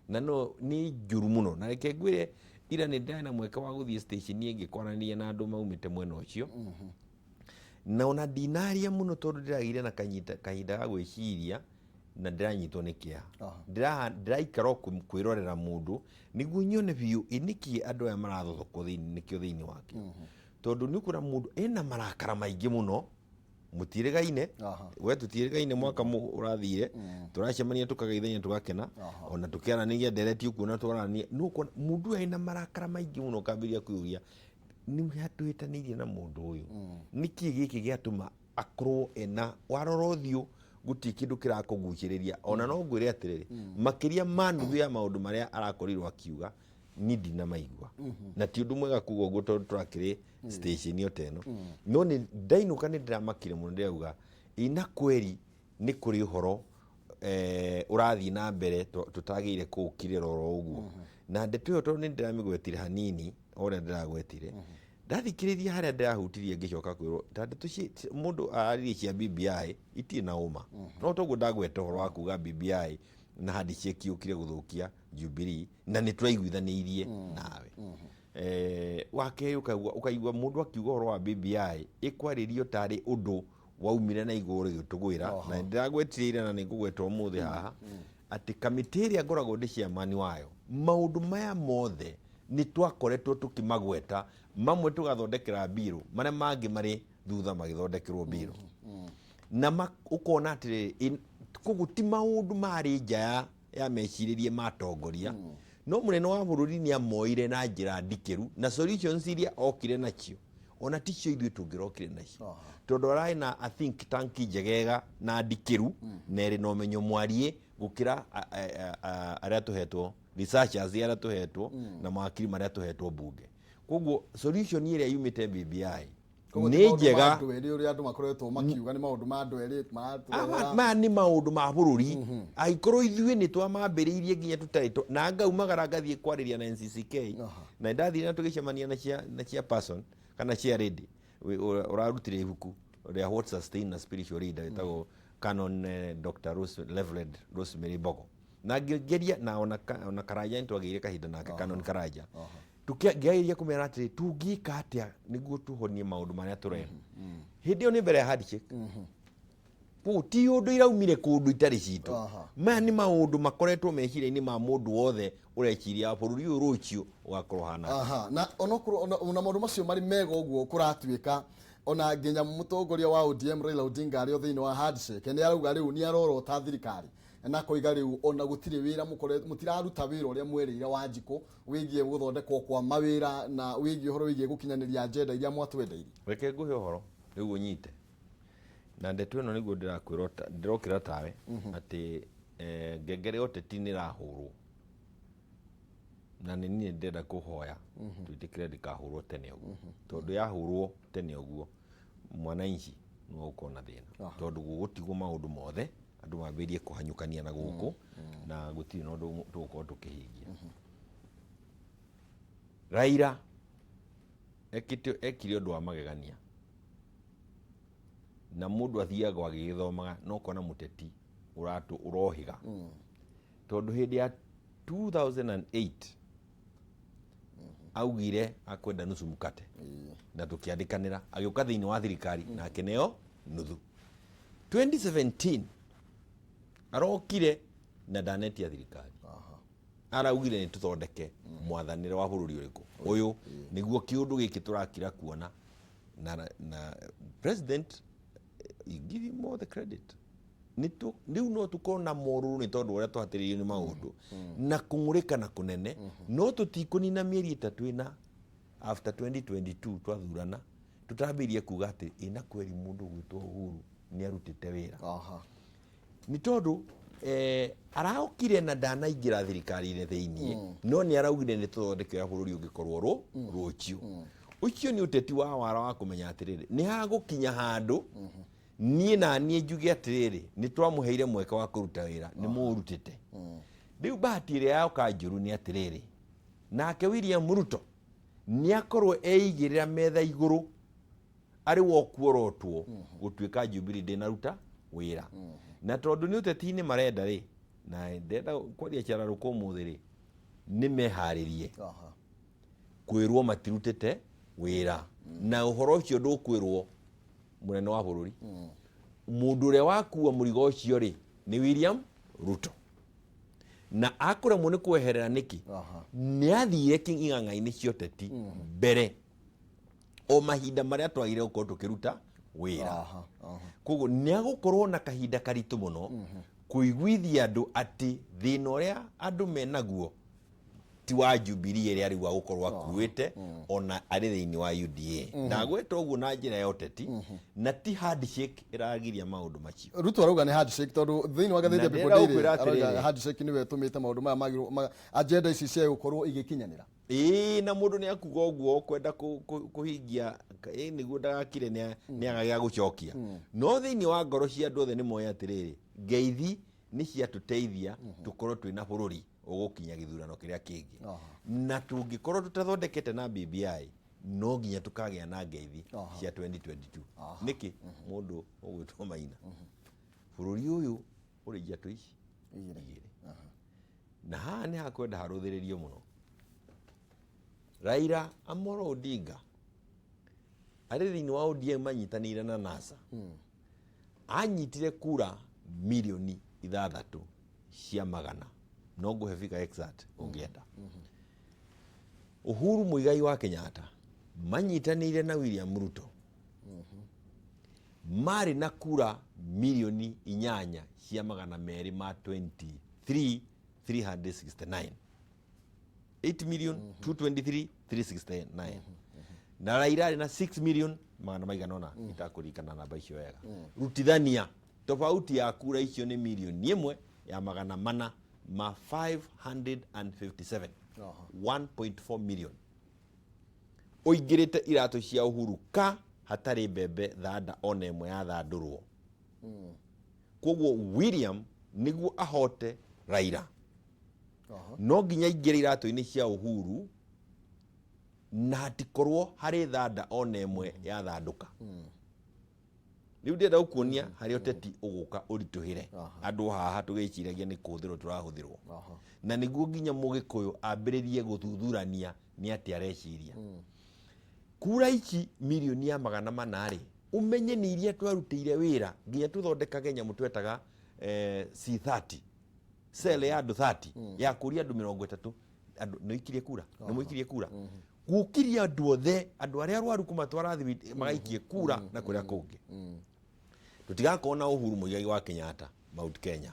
Na no nĩ njũru mũno. Na reke ngwĩre, ira nĩ ndĩrarĩ na mweke wa gũthiĩ station ĩngĩ kwaranĩria na andũ maumĩte mwena ũcio, na ona ndinaria mũno tondũ ndĩragĩire na kahinda ga gwĩciria na ndĩranyitwo nĩ kĩeha. Ndĩraikara o kwĩrorera mũndũ nĩguo nyone biũ ĩ nĩkĩ andũ aya marathothokwo thĩinĩ nĩkĩo thĩinĩ wake, tondũ nĩ ũkuona mũndũ ena marakara maingĩ mũno, mũtiĩrĩgaine. We tũtiĩrĩgaine, mwaka ũrathire tũracemania tũkageithania tũgakena, ona tũkĩaranĩria ndereti ũkuona twarania, no ũkona mũndũ ũyũ ena marakara maingĩ mũno, ũkambĩrĩria kwĩyũria nĩ hatũhĩtanĩirie na mũndũ ũyũ, nĩkĩ gĩkĩ gĩatũma akorwo ena, warora ũthiũ gũtirĩ kĩndũ kĩrakũgucĩrĩria. Ona no ngwĩre atĩrĩrĩ, makĩria ma nuthu ya maũndũ marĩa arakorirwo akiuga ni ndinamaigua, na ti ũndũ mwega kuga ũguo tondũ tũrakĩrĩ station o ta ĩno, no nĩ ndainũka nĩ ndĩramakire mũno, ndĩrauga ina kweri nĩ kũrĩ ũhoro ũrathiĩ na mbere tũtagĩire kũũkirĩra oro ũguo. Na ndeto ĩyo tondũ nĩ ndĩramĩgwetire hanini o ũrĩa ndĩragwetire, ndathikĩrĩria harĩa ndĩrahutirie, ngĩcoka kwĩrwo ta ndeto mũndũ araririe cia BBI itirĩ na ũma. No toguo ndagweta ũhoro wa kuga BBI na handshake yũkire gũthũkia Jubilee na nĩ tũraiguithanĩirie nawe. Wa kerĩ ũkaigua mũndũ akiuga ũhoro wa BBI ĩkwarĩrio tarĩ ũndũ. Waumire na igũrũ rĩgĩtũgwĩra, na ndĩragwetire ira na nĩngũgweta ũmũthĩ haha atĩ kamĩtĩ ĩrĩa ngoragwo ndĩ chairman wayo, maũndũ maya mothe nĩ twakoretwo tũkĩmagweta, mamwe tũgathondekera mbirũ, marĩa mangĩ marĩ thutha magĩthondekerwo mbirũ, na ũkona atĩrĩrĩ, koguo ti maũndũ marĩ nja ya mecirĩrie ma atongoria, no mũnene wa bũrũri nĩ amoire na njĩra ndikĩru, na solutions iria okire nacio ona ticio ithuĩ tũngĩrokire nacio, tondũ ararĩ na a think tank njegega na ndikĩru na ĩrĩ na ũmenyo mwariĩ gũkĩra arĩa tũhetwo, researchers arĩa tũhetwo na mawakiri marĩa tũhetwo mbunge. Koguo solution ĩrĩa yumĩte BBI Koguo ti nĩ maũndũ ma njega. Andũ erĩ, ũrĩa andũ makoretwo makiuga nĩ maũndũ ma andũ erĩ maratũrehera. Maya nĩ maũndũ ma bũrũri, angĩkorwo ithuĩ nĩ twamambĩrĩirie nginya tũtarĩ na ngaumagara ngathiĩ kwarĩria na NCCK, na ndathire na tũgĩcemania na chairperson kana chair lady ũrarutire ibuku rĩa What Sustain a Spiritual Leader, wĩtagwo Canon Dr. Rose, Reverend Rosemary Mbogo, na ngĩgeria na ona Karanja nĩ twagĩire kahinda nake, Canon Karanja, ngĩgeria kũmera atĩrĩ, tũngĩka atĩa nĩguo tũhonie maũndũ marĩa tũreka? Hĩndĩ ĩyo nĩ mbere ya handshake. Koguo ti ũndũ iraumire kũndũ itarĩ citũ. Maya nĩ maũndũ makoretwo meciria-inĩ ma mũndũ wothe ũreciria bũrũri ũyũ rũciũ ũgakorwo hana. Aha, na onokorwo ona maũndũ macio marĩ mega ũguo, kũratuĩka ona nginya mũtongoria wa ODM Raila Odinga arĩ o thĩinĩ wa handshake nĩ arauga rĩu nĩ arorota thirikari na koiga rĩu ona gũtirĩ wĩra mũtiraruta wĩra ũrĩa mwerĩire Wanjikũ wĩgiĩ gũthondekwo kwa mawĩra na wĩgiĩ ũhoro wĩgiĩ gũkinyanĩria agenda iria mwatwendeirie. Reke ngũhe ũhoro rĩu ũnyite na ndeto ĩno nĩguo ndĩrakwĩra ndĩrokĩra tawe atĩ ngengere ya ũteti nĩ ĩrahũrwo, na nĩ niĩ ndĩrenda kũhoya twĩtĩkĩre ndĩkahũrwo tene ũguo, tondũ yahũrwo tene ũguo mwananchi nĩwe ũgũkorwo na thĩna, tondũ gũgũtigwo maũndũ mothe andũ mambĩrĩrie kũhanyũkania na gũkũ na gũtirĩ na ũndũ tũgũkorwo tũkĩhingia. Raila ekire ũndũ wa magegania, na mũndũ athiaga agĩgĩthomaga na ũkona mũteti ũrohĩga, tondũ hĩndĩ ya 2008 augire akwenda nusu mkate na tũkĩandĩkanĩra, agĩũka thĩinĩ wa thirikari na akĩneo nuthu. 2017 arokire na ndanetia thirikari, araugire nĩ tũthondeke mwathanĩre wa bũrũri ũrĩkũ ũyũ, nĩguo kĩũndũ gĩkĩ tũrakira kuona na president, you give him all the credit. Rĩu no tũkorwo na morũrũ nĩ tondũ ũrĩa tũhatĩrĩirio nĩ maũndũ na kũng'ũrĩka na kũnene, no tũtikũnina mĩeri 3 ĩna after 2022 twathurana tũtambĩrĩrie kuga atĩ ĩna kweri mũndũ ũgwĩtwo Uhuru nĩ arutĩte wĩra, nĩ tondũ araokire na ndanaingĩra thirikari-inĩ thĩiniĩ, no nĩ araugire nĩ tũthondeke ũrĩa bũrũri ũngĩkorwo rũciũ. Ũcio nĩ ũteti wa wara wa kũmenya atĩrĩrĩ, nĩ hagũkinya handũ niĩ na niĩ njuge atĩrĩrĩ, nĩ twamũheire mweke wa kũruta wĩra, nĩ mũũrutĩte. Rĩu bahati ĩrĩa yoka njũru nĩ atĩrĩrĩ, nake William Ruto nĩ akorwo eigĩrĩra metha igũrũ arĩ wokuorotwo gũtuĩka Jubilee ndĩnaruta wĩra, na tondũ nĩ ũteti-inĩ marenda rĩ, na ndĩrenda kwaria cararũkũ ũmũthĩ rĩ, nĩ meharĩrie kwĩrwo matirutĩte wĩra, na ũhoro ũcio ndũkwĩrwo mũnene wa bũrũri. Mũndũ ũrĩa wakua mũrigo ũcio rĩ, nĩ William Ruto, na akũremwo nĩ kweherera nĩkĩ? Nĩ athire kĩng'ang'a-inĩ cia ũteti mbere o mahinda marĩa twagire gũkorwo tũkĩruta wĩra. Aha, aha. Koguo nĩ agũkorwo na kahinda karitũ mũno kũiguithia andũ atĩ thĩna ũrĩa andũ menaguo ti wa Jubilee ĩrĩa rĩu agũkorwo akuĩte ona arĩ thĩinĩ wa UDA, na agweta ũguo na njĩra ya ũteti, na ti handshake ĩragiria maũndũ macio. Ruto arauga nĩ handshake, tondũ thĩinĩ wa ngathĩti Na ya People ndĩrenda Daily gũkwĩra arauga atĩrĩrĩ. handshake nĩwe ĩtũmĩte maũndũ maya magĩrwo agenda ici cia gũkorwo igĩkinyanĩra. Ĩĩ, na mũndũ nĩ akuga ũguo ũkwenda kũhingia ĩ nĩguo ndagakire nĩ aga gĩa gũcokia, no thĩinĩ wa ngoro cia andũ othe nĩ moĩ atĩrĩrĩ, ngeithi nĩ ciatũteithia tũkorwo twĩna bũrũri ũgũkinya gĩthurano kĩrĩa kĩngĩ, na tũngĩkorwo tũtathondekete na BBI no nginya tũkagĩa na ngeithi cia 2022. Nĩkĩ mũndũ ũgwĩtwo Maina, bũrũri ũyũ ũrĩ njatũ ici igĩrĩ, na haha nĩ hakwenda harũthĩrĩrio mũno. Raila Amolo Odinga arĩ thĩinĩ wa ODM manyitanĩire na NASA. Anyitire kura 6 milioni cia magana, no ngũhe figure exact ũngĩenda. Uhuru Muigai wa Kenyatta manyitanĩire na William Ruto marĩ na kura 8 milioni cia magana merĩ ma 23 369, 8 million 223 369, na Raila arĩ na 6 million magana maigana ũna, itakũririkana namba icio wega. Rutithania tofauti ya kura icio nĩ 1 milioni ya magana mana ma 557, 1.4 million. Ũingĩrĩte iratũ cia Uhuru ka hatarĩ mbembe thanda ona ĩmwe yathandũrwo. Koguo William nĩguo ahote Raila, no nginya aingĩre iratũ-inĩ cia Uhuru na hatikorwo harĩ thanda ona ĩmwe yathandũka. Rĩu ndĩrenda gũkuonia harĩa ũteti ũgũka ũritũhĩre andũ haha tũgĩciragia nĩ kũhũthĩrwo tũrahũthĩrwo, na nĩguo nginya mũgĩkũyũ ambĩrĩrie gũthuthurania nĩ atĩa areciria. Kura ici milioni ya magana mana rĩ, ũmenye nĩ iria twarutĩire wĩra nginya tũthondekage nyamũ twetaga C30 cell ya andũ 30 ya kũria andũ 30, andũ nĩ ikirie kura, nĩ mũikirie kura, gũkiria andũ othe, andũ arĩa arwaru kũmatwara magaikie kura na kũrĩa kũngĩ. Tũtigakorwo na Uhuru Muigai wa Kenyatta Mount Kenya.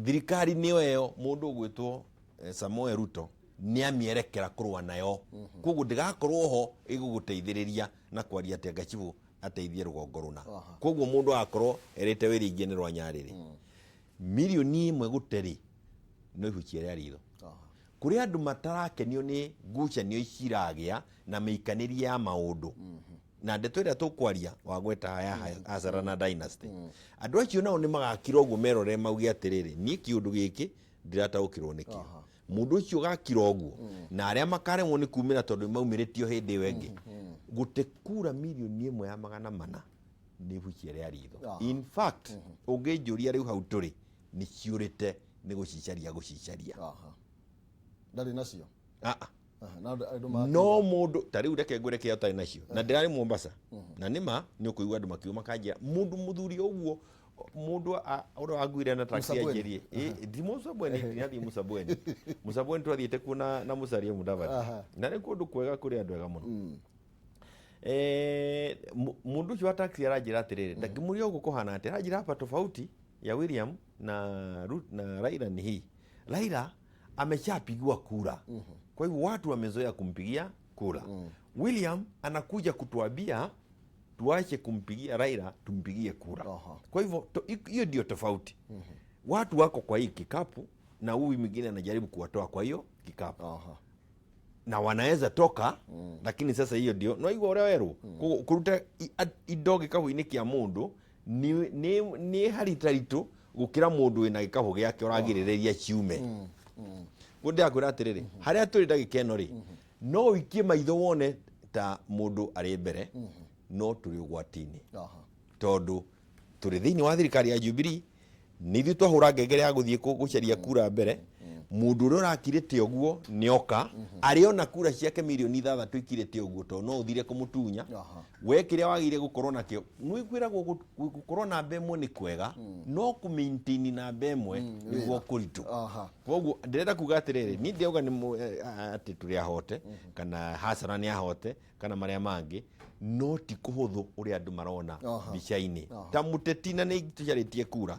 Thirikari nĩyo ĩyo mũndũ ũgwĩtwo Samoei Ruto nĩ amĩerekera kũrũa nayo, koguo ndĩgakorwo ho ĩgũgũteithĩrĩria na kwaria atĩ anga cibũ ateithie rũgongo rũna. Koguo mũndũ agakorwo erĩte wĩra ingĩ nĩ rwa nyarĩrĩ 1 milioni gũterĩ no ihucia rĩa ritho. Kũrĩ andũ matarakenio nĩ ngucanio ici iragĩa na mĩikanĩrie ya maũndũ na ndeto ĩrĩa tũkwaria wagweta ya Hasara na dynasty. Andũ acio nao nĩ magakira ũguo merore mauge atĩrĩrĩ, niĩ kĩũndũ gĩkĩ ndirataũkĩrwo nĩkĩo. Mũndũ ũcio gakira ũguo na arĩa makaremwo nĩ kumĩra tondũ maumĩrĩtio hĩndĩ ĩyo ĩngĩ gũte kura 1.4 milioni nĩ ibucia rĩa ritho. In fact, ũngĩnjũria rĩu hau tũrĩ nĩ ciũrĩte nĩ gũcicaria gũcicaria. Ndarĩ nacio. Ah, ah. Na andũ no mũndũ ta rĩu reke ngwĩre kĩrĩa ũtarĩ nacio na ndĩrarĩ Mombasa na nĩma nĩ ũkũigua andũ makiuga makanjĩra mũndũ mũthuri ũguo, mũndũ ũrĩa waguire na taxi. Musabweni. Anjĩrie ti Musabweni, ndinathiĩ Musabweni. Musabweni twathiĩte kuo na Musalia Mudavadi na nĩ kũndũ kwega kũrĩ andũ ega mũno. Mũndũ ũcio wa taxi aranjĩra atĩrĩrĩ, ndangĩmũria ũguo kũhana atĩa, aranjĩra hapa tofauti ya William na Raila ni hii: Raila ameshapigiwa kura, kwa hivyo watu wamezoea kumpigia kura. William anakuja kutuambia tuache kumpigia Raila tumpigie kura. Kwa hivyo hiyo ndio tofauti. Watu wako kwa hii kikapu na huyu mwingine anajaribu kuwatoa kwa hiyo kikapu na wanaweza toka, lakini sasa hiyo ndio no igua ũrĩa werwo. Koguo kũruta indo gĩkabũ-inĩ kĩa mũndũ nĩ haritaritũ gũkĩra mũndũ wĩna gĩkabũ gĩake ũragirĩrĩria ciume. Guo ndĩrakwĩra atĩrĩrĩ, harĩa tũrĩ ndagĩka ĩno rĩ, no ũikie maitho wone ta mũndũ arĩ mbere, no tũrĩ ũgwati-inĩ tondũ tũrĩ thĩinĩ wa thirikari ya Jubilee, nĩ ithuĩ twahũra ngengere ya gũthiĩ gũcaria kura mbere. Mũndũ ũrĩa ũrakirĩte ũguo nĩ oka arĩ ona kura ciake 6 milioni ikirĩte ũguo tondũ no ũthire kũmũtunya. We kĩrĩa wagĩrĩire gũkorwo nakĩo nĩ kwĩragwo gũkorwo namba ĩmwe nĩ kwega, no kũ maintain namba ĩmwe nĩguo kũritũ. Koguo ndĩrenda kuga atĩrĩrĩ, niĩ ndĩrauga nĩ atĩ tũrĩ ahote kana hasara nĩ ahote kana marĩa mangĩ, no ti kũhũthũ ũrĩa andũ marona mbica-inĩ ta mũteti na nĩ tũcarĩtie kura.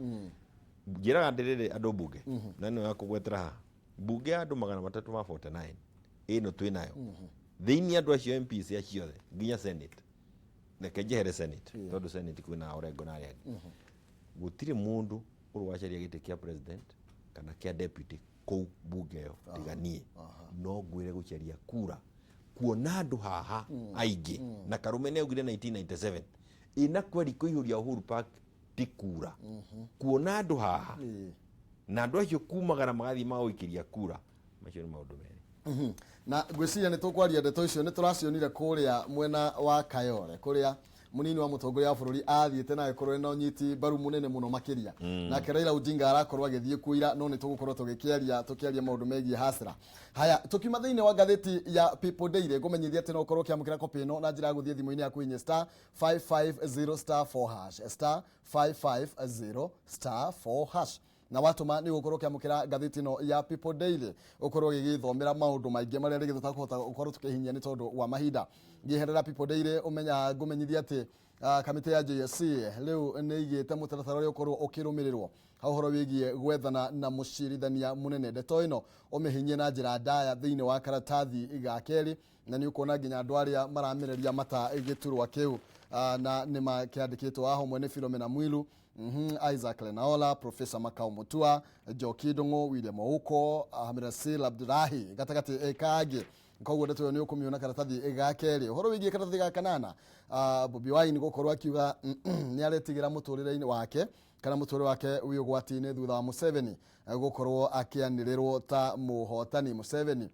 Njĩraga ndĩrĩrĩ andũ mbunge na ĩno ya kũgwetera haha mbunge ya andũ 349 ĩno twĩ nayo thĩinĩ, andũ acio MPs acio othe nginya Senate, reke njehere Senate tondũ Senate kwĩna Orengo na arĩa angĩ, gũtirĩ mũndũ ũrĩ wacaria gĩtĩ kĩa president kana kĩa deputy kũu mbunge ĩyo tiga niĩ. No ngwĩre gũcaria kura kuona andũ haha aingĩ na Karume nĩ augire 1997 ĩna kweri kũihũria Uhuru Park ti kura kuona andũ haha na andũ acio kumagara magathiĩ magũikĩria kura, macio nĩ maũndũ merĩ. Na ngwĩciria nĩ tũkwaria ndeto icio nĩ tũracionire kũrĩa mwena wa Kayole kũrĩa Munini wa mutongoria wa bururi athiĩte na agĩkorwo ena ũnyiti mbaru mũnene mũno makĩria. Nake Raila Odinga arakorwo agĩthiĩ kuira, no nĩ tũgũkorwo tũkĩaria maũndũ megiĩ hasra. Haya, tukiuma thĩinĩ wa ngathĩti ya People Daily, ngũmenyithia atĩ no ũkorwo ũkĩamũkĩra copy ĩno na njĩra ya gũthiĩ thimũ-inĩ yaku hihinya star 550 star 4 hash, star 550 star 4 hash, na watũma nĩ ũgũkorwo ũkĩamũkĩra ngathĩti ĩno ya People Daily, ũkorwo ũgĩgĩthomera maũndũ maingĩ marĩa rĩngĩ tũtakũhota gũkorwo tũkĩhinyia nĩ tondũ wa mahinda. Ngĩeherera People Daily, ũmenya ngũmenyithia atĩ kamĩtĩ ya JSC rĩu nĩ ĩigĩte mũtaratara ũrĩa ũkorwo ũkĩrũmĩrĩrwo ha ũhoro wĩgiĩ gwethana na mũcirithania mũnene. Ndeto ĩno ũmĩhinyie na njĩra ndaya thĩinĩ wa karatathi ga kerĩ, na nĩ ũkuona nginya andũ arĩa maramereria mata gĩturwa kĩu, na nĩ makĩandĩkĩtwo haha. Ũmwe nĩ Philomena Mwilu, Isaac Lenaola, Professor Makau Mutua, Njoki Ndung'u, William Ouko, Ahmed Abdulahi gatagatĩ kangĩ. Koguo ndeto ĩyo nĩ ũkũmĩona karatathi ga kerĩ. Ũhoro wĩgiĩ karatathi ga kanana, Bobi Wine gũkorwo akiuga nĩ aretigĩra mũtũrĩre-inĩ wake kana mũtũrĩre wake wĩ ũgwati-inĩ thutha wa Museveni gũkorwo akĩanĩrĩrwo ta mũhotani. Museveni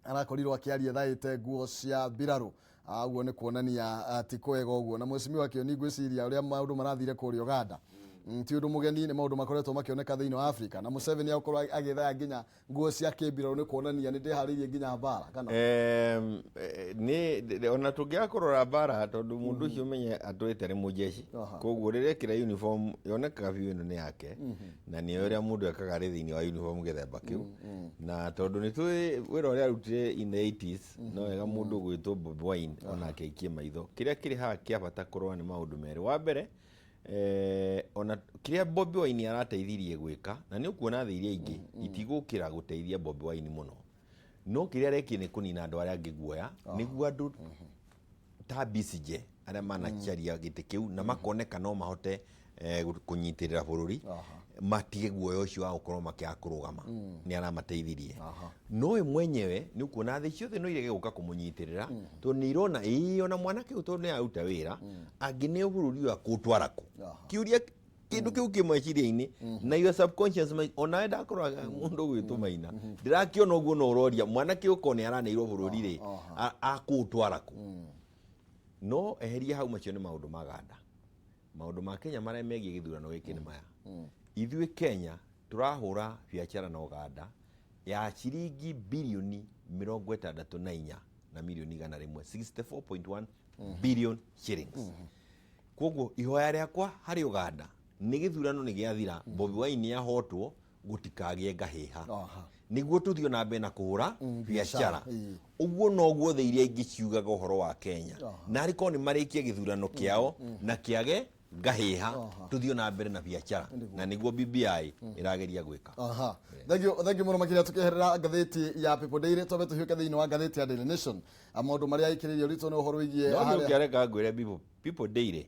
arakorirwo akĩaria thaĩte nguo cia mbirarũ. Ũguo nĩ kuonania ti kwega ũguo. Na mheshimiwa Kĩoni, ngwĩciria ũrĩa maũndũ marathire kũrĩa Uganda ti ũndũ mũgeni, nĩ maũndũ makoretwo makĩoneka thĩinĩ wa Afrika, na Museveni agũkorwo agĩthaya nginya nguo cia kĩmbirarũ nĩ kuonania nĩ ndĩharĩirie nginya mbara kana? Nĩ ona tũngĩaga kũrora mbara, tondũ mũndũ ũcio ũmenye atũrĩte arĩ mũjeshi, koguo rĩrĩa ekĩra uniform yonekaga biũ ĩno nĩ yake, na nĩyo ũrĩa mũndũ ekaga arĩ thĩinĩ wa uniform gĩthemba kĩu. Na tondũ nĩ tũĩ wĩra ũrĩa arutire in the 80s, no wega mũndũ ũgwĩtwo Bobi Wine onake aikie maitho. Kĩrĩa kĩrĩ haha kĩa bata kũrora nĩ maũndũ merĩ. Wa mbere, ona kĩrĩa Bobi Wine arateithirie gwĩka, na nĩ ũkuona thĩ iria ingĩ itigũkĩra gũteithia Bobi Wine mũno, no kĩrĩa arekie nĩ kũnina andũ arĩa angĩ guoya, nĩguo andũ ta Besigye arĩa manacaria gĩtĩ kĩu na makoneka no mahote kũnyitĩrĩra bũrũri matige guoya ũcio wa gũkorwo makĩaga kũrũgama. Nĩ aramateithirie, no we mwenyewe nĩ ũkuona thĩ ciothe no irege gũka kũmũnyitĩrĩra, tondũ nĩ irona ĩĩ ona mwanake ũyũ tondũ nĩ aruta wĩra angĩneo bũrũri ũyũ akũtwara kũ. Kĩũria kĩndũ kĩu kĩ meciria-inĩ na your subconscious mind, onawe ndakorwo mũndũ ũgwĩtwo Maina ndĩrakĩona ũguo, no ũroria mwanake ũkorwo nĩ araneirwo bũrũri rĩ, akũũtwara kũ? No eheria hau, macio nĩ maũndũ ma ganda. Maũndũ ma Kenya marĩa megiĩ gĩthurano gĩkĩ nĩ maya: ithuĩ Kenya tũrahũra biacara na Uganda ya ciringi birioni 64 na mirioni 100, 64.1 billion shillings. Koguo ihoya rĩakwa harĩ Uganda nĩ gĩthurano nĩ gĩathira, Bobi Wine ahotwo, gũtikagĩe ngahĩha, nĩguo tũthiĩ na mbere na kũhũra biacara. Ũguo noguo thĩ iria ingĩ ciugaga ũhoro wa Kenya, na arĩ korwo nĩ marĩkie gĩthurano kĩao na kĩage ngahĩha, tũthiĩ na mbere na biacara, na nĩguo BBI ĩrageria gwĩka. Aha. Thank you, thank you mũno makĩria. Tũkĩeherera ngathĩti ya People Daily, twambe tũhiũke thĩinĩ wa ngathĩti ya Daily Nation. Maũndũ marĩa ĩkĩrĩirie ũritũ nĩ ũhoro wĩgiĩ no ũkĩareka ngwĩre, People Daily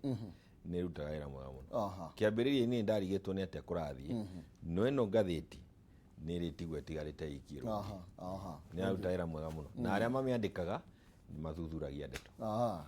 nĩ ĩrutaga wĩra mwega mũno. Kĩambĩrĩria-inĩ nĩ ndarigĩtwo nĩ atĩa kũrathiĩ, no ĩno ngathĩti nĩ ĩrĩtigwo ĩtigarĩte iki ĩrũngiĩ. Aha, aha. Nĩ ĩraruta wĩra mwega mũno, na arĩa mamĩandĩkaga nĩ mathuthuragia ndeto. Aha.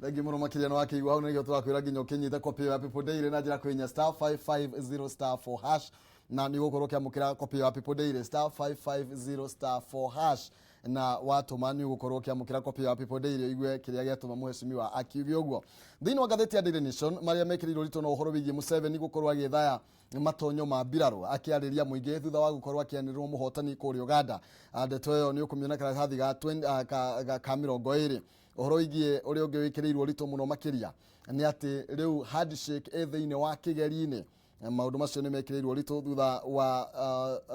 Thengiũ mũno makĩria. Nĩ wakĩigua hau, nĩkĩo tũrakwĩra nginya ũkĩnyite copy ya People Daily na njĩra kũhihinya star 550 star 4 hash, na nĩ ũgũkorwo ũkĩamũkĩra copy ya People Daily, star 550 star 4 hash, na watũma nĩ ũgũkorwo ũkĩamũkĩra copy ya People Daily, ũigue kĩrĩa gĩatũma mheshimiwa akiuge ũguo. Thĩinĩ wa ngathĩti ya Daily Nation, marĩa mekĩrĩirwo ũritũ no ũhoro wĩgiĩ Museveni gũkorwo agĩthaya matonyo ma mbirarũ akĩarĩria mũingĩ thutha wa gũkorwo akĩanĩrĩrwo mũhotani kũrĩa Uganda. Ndeto ĩyo nĩ ũkũmĩona karatathi ga 20, ka 20. Ũhoro wĩgiĩ ũrĩa ũngĩ wĩkĩrĩirwo ũritũ mũno makĩria nĩ atĩ rĩu handshake ĩ thĩinĩ wa kĩgeri-inĩ. Maũndũ macio nĩ mekĩrĩirwo ũritũ thutha wa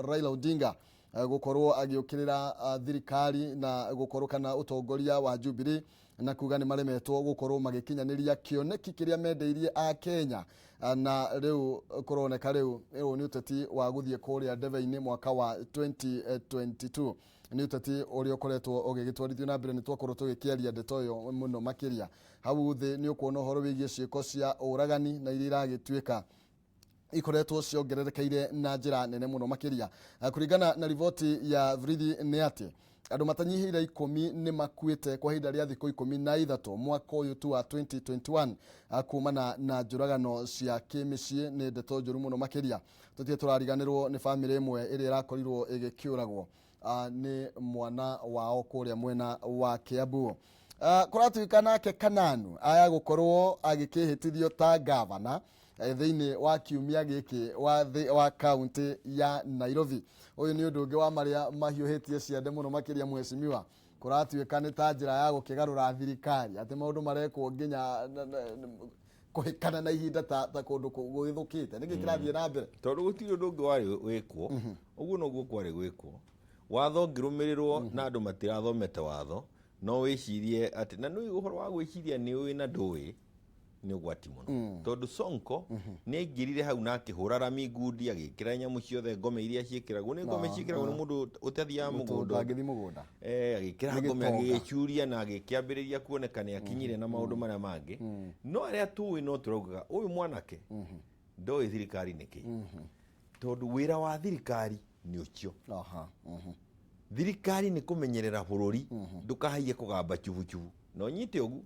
Raila Odinga gũkorwo agĩũkĩrĩra thirikari na gũkorwo kana ũtongoria wa Jubilee na kuga nĩ maremetwo gũkorwo magĩkinyanĩria kĩoneki kĩrĩa mendeirie a Kenya. Na rĩu kũroneka rĩu ũyũ nĩ ũteti wa gũthiĩ kũrĩa ndebe-inĩ mwaka wa 2022, nĩ ũteti ũrĩa ũkoretwo ũgĩgĩtwarithio na mbere. Nĩ twakorwo tũgĩkĩaria ndeto ĩyo mũno makĩria. Hau thĩ nĩ ũkuona ũhoro wĩgiĩ ciĩko cia ũragani na iria iragĩtuĩka ikoretwo ciongererekeire na njĩra nene mũno makĩria. Kũringana na riboti ya Vrithi nĩ atĩ andũ matanyihĩire 10 nĩ makuĩte kwa ihinda rĩa thikũ 13 mwaka ũyũ tu wa 2021, kumana na njũragano cia kĩmĩciĩ. Nĩ ndeto njũru mũno makĩria. Tũtirĩ tũrariganĩrwo nĩ bamĩrĩ ĩmwe ĩrĩa ĩrakorirwo ĩgĩkĩũragwo nĩ mwana wao kũrĩa mwena wa Kiambu. Kũratuĩka nake Kananu aya gũkorwo agĩkĩhĩtithio ta gavana thĩinĩ wa kiumia gĩkĩ wa kaunti ya Nairobi. Ũyũ nĩ ũndũ ũngĩ wa marĩa mahiũhĩtie ciande mũno makĩria mheshimiwa. Kũratuĩka nĩ ta njĩra ya gũkĩgarũra thirikari atĩ maũndũ marekwo nginya kũhĩkana na ihinda ta kũndũ gũgĩthũkĩte. Nĩkĩ kĩrathiĩ na mbere? Tondũ gũtirĩ ũndũ ũngĩ warĩ wĩkwo, ũguo noguo kwarĩ gwĩkwo. Watho ũngĩrũmĩrĩrwo na andũ matirathomete watho, no wĩcirie atĩ, na nĩ ũhoro wa gwĩciria nĩ ũĩ na ndũĩ, nĩ ũgwati mũno. Tondũ Sonko nĩ aingĩrire hau na akĩhũra rami ngundi, agĩkĩra nyamũ ciothe ngome iria ciĩkĩragwo, nĩ ngome ciĩkĩragwo nĩ mũndũ ũtathiaga mũgũnda. Ũtangĩthiĩ mũgũnda. Agĩkĩra Nĩ ngome, gĩtonga. Agĩgĩcuria na agĩkĩambĩrĩria kuoneka nĩ akinyire na maũndũ marĩa mangĩ. No arĩa tũĩ no tũraugaga ũyũ mwanake ndoĩ thirikari nĩkĩ. Tondũ wĩra wa thirikari nĩ ũcio. Thirikari nĩ kũmenyerera bũrũri ndũkahaiye kũgamba chubuchubu. Na ũnyite ũguo,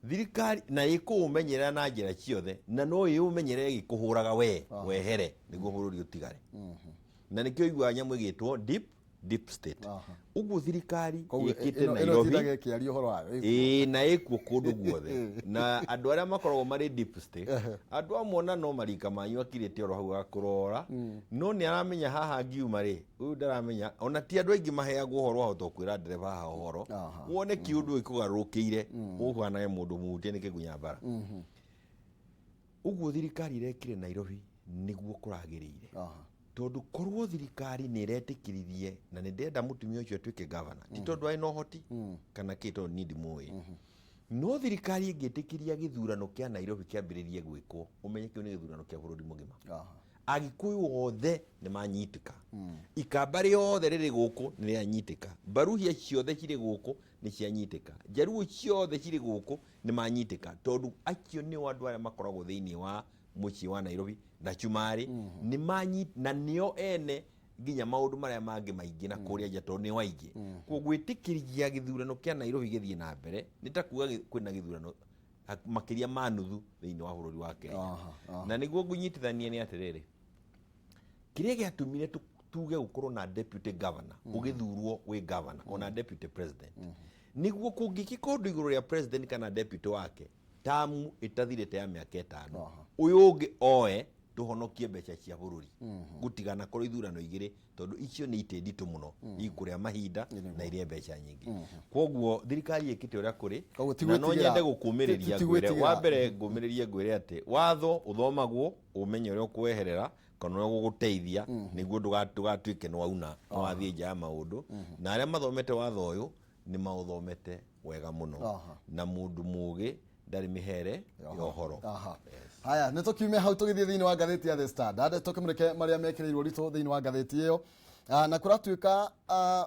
thirikari na ĩkũũmenyerera na njĩra ciothe, na no ĩũmenyerere ĩgĩkũhũraga we wehere nĩguo bũrũri ũtigare. Na nĩkĩo ũiguaga nyamũ ĩgĩtwo deep state. Ũguo thirikari Koguo ĩkĩte ĩno Nairobi ĩtindaga ĩkĩaria ũhoro wayo. Ĩĩ, na ĩkuo kũndũ guothe. Na andũ arĩa makoragwo marĩ deep state, andũ amwe ona no marika manyu akirĩte oro hau agakũrora, no nĩ aramenya haha ngiuma rĩ, ũyũ ndaramenya, ona ti andũ aingĩ maheagwo ũhoro wahota kwĩra ndereba haha ũhoro, wone kĩũndũ gĩkũgarũrũkĩire, ũhanage mũndũ mũhutie nĩ kĩgunya mbara. Ũguo thirikari ĩrekire Nairobi nĩguo kũragĩrĩire. Tondũ korwo thirikari nĩ ĩretĩkĩririe, na nĩ ndĩrenda mũtumia ũcio atuĩke governor, ti tondũ arĩ na ũhoti kana kĩ, tondũ niĩ ndimũĩ. No thirikari ĩngĩtĩkĩria gĩthurano kĩa Nairobi kĩambĩrĩrie gwĩkwo, ũmenye kĩu nĩ gĩthurano kĩa bũrũri mũgima. Agĩkũyũ othe nĩ manyitĩka. Ikamba rĩothe rĩrĩ gũkũ nĩ rĩanyitĩka. Mbaruhia ciothe cirĩ gũkũ nĩ cianyitĩka. Njaruo ciothe cirĩ gũkũ nĩ manyitĩka. Tondũ acio nĩo andũ arĩa makoragwo thĩinĩ wa mũciĩ wa Nairobi na Cumarĩ, nĩ na nĩo ene nginya maũndũ marĩa mangĩ maingĩ na kũrĩa nja tondũ nĩo aingĩ. Koguo gwĩtĩkĩria gĩthurano kĩa Nairobi gĩthiĩ na mbere nĩ ta kuga kwĩna gĩthurano makĩria ma nuthu thĩinĩ wa bũrũri wa Kenya. Na nĩguo ngũnyitithania nĩ atĩrĩrĩ, kĩrĩa gĩatũmire tuge gũkorwo na deputy governor ũgĩthurwo wĩ governor ona deputy president, nĩguo kũngĩkĩka ũndũ igũrũ rĩa president kana deputy wake tamu ĩtathirĩte ya mĩaka 5, ũyũ ũngĩ oe tũhonokie mbeca cia bũrũri, gũtigana korwo ithurano igĩrĩ, tondũ icio nĩ itĩ nditũ mũno, ikũrĩa mahinda na irĩe mbeca nyingĩ. Koguo thirikari ĩkĩte ũrĩa kũrĩ, Koguo ti na no gwĩtigĩra- nyende gũkũmĩrĩria ti ngwĩre, gwĩtigĩra. wa mbere ngũmĩrĩrie ngwĩre atĩ watho ũthomagwo ũmenye ũrĩa ũkweherera kana ũrĩa ũgũgũteithia nĩguo ndũgatuĩke nĩ wauna nĩ wathiĩ nja ya maũndũ. Na arĩa mathomete watho ũyũ nĩ maũthomete wega mũno, na mũndũ mũgĩ ndarĩ mĩhere ya ũhoro. Haya, nĩ tũkiume hau tũgĩthiĩ thĩinĩ wa ngathĩti ya The Standard, tũkĩmũrĩke marĩa mekĩrĩirwo ũritũ thĩinĩ wa ngathĩti ĩyo. Na kũratuĩka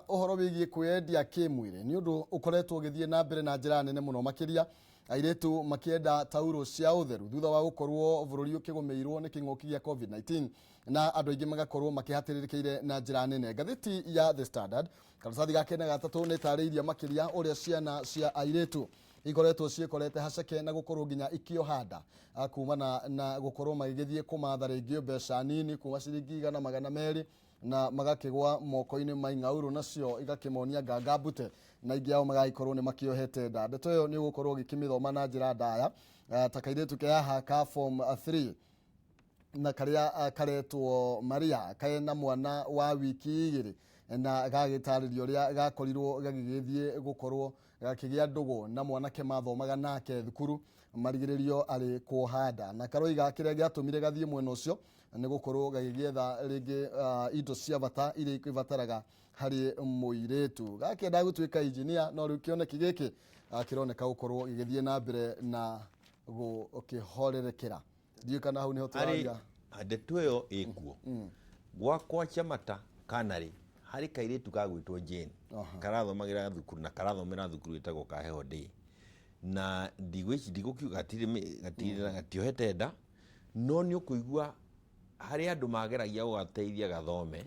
ũhoro wĩgiĩ kwĩyendia kĩmwĩrĩ nĩ ũndũ ũkoretwo ũgĩthiĩ na mbere na njĩra nene mũno makĩria airĩtu makĩenda taurũ cia ũtheru thutha wa gũkorwo bũrũri ũkĩgũmĩirwo nĩ kĩng'ũki gĩa COVID-19 na andũ aingĩ magakorwo makĩhatĩrĩrĩkĩire na njĩra nene. Ngathĩti ya The Standard karatathi ga kenda gatatũ nĩ ĩtarĩirie makĩria ũrĩa ciana cia airĩtu ikoretwo ciĩkorete haceke na gũkorwo nginya ikĩoha nda kumana na gũkorwo magĩgĩthiĩ kũmatha rĩngĩ mbeca nini kuma ciringi igana magana merĩ na magakĩgwa moko-inĩ ma ing'aurũ nacio igakĩmonia nganga mbute na ingĩ ao magagĩkorwo nĩ makĩohete nda. Ndeto ĩyo nĩ ũgũkorwo ũgĩkĩmĩthoma na njĩra ndaya, ta kairĩtu ke haha ka form 3 na karĩa karetwo Maria kena mwana wa wiki igĩrĩ na gagĩtarĩrio ũrĩa gakorirwo gagĩgĩthiĩ gũkorwo gakĩgĩa ndũgũ na mwanake mathomaga nake thukuru marigĩrĩrio arĩ kuoha nda, na karoiga kĩrĩa gĩatũmire gathiĩ mwena ũcio nĩ gũkorwo gagĩgĩetha rĩngĩ indo cia bata iria ibataraga harĩ mũirĩtu. Gakĩenda gũtuĩka engineer, no rĩu kĩoneki gĩkĩ kĩroneka gũkorwo gĩgĩthiĩ na mbere na gũkĩhorerekera. Ndiũĩ kana hau nĩho tũraria. Ndeto ĩyo ĩkuo gwakwa Chamata Kanarĩ harĩ kairĩtu gagwĩtwo Jane karathomagĩra thukuru na karathomera thukuru ĩtagwo Kaheho Day, na ndigũkiuga gatiohete nda, no nĩ ũkũigua harĩ andũ mageragia gũgateithia gathome,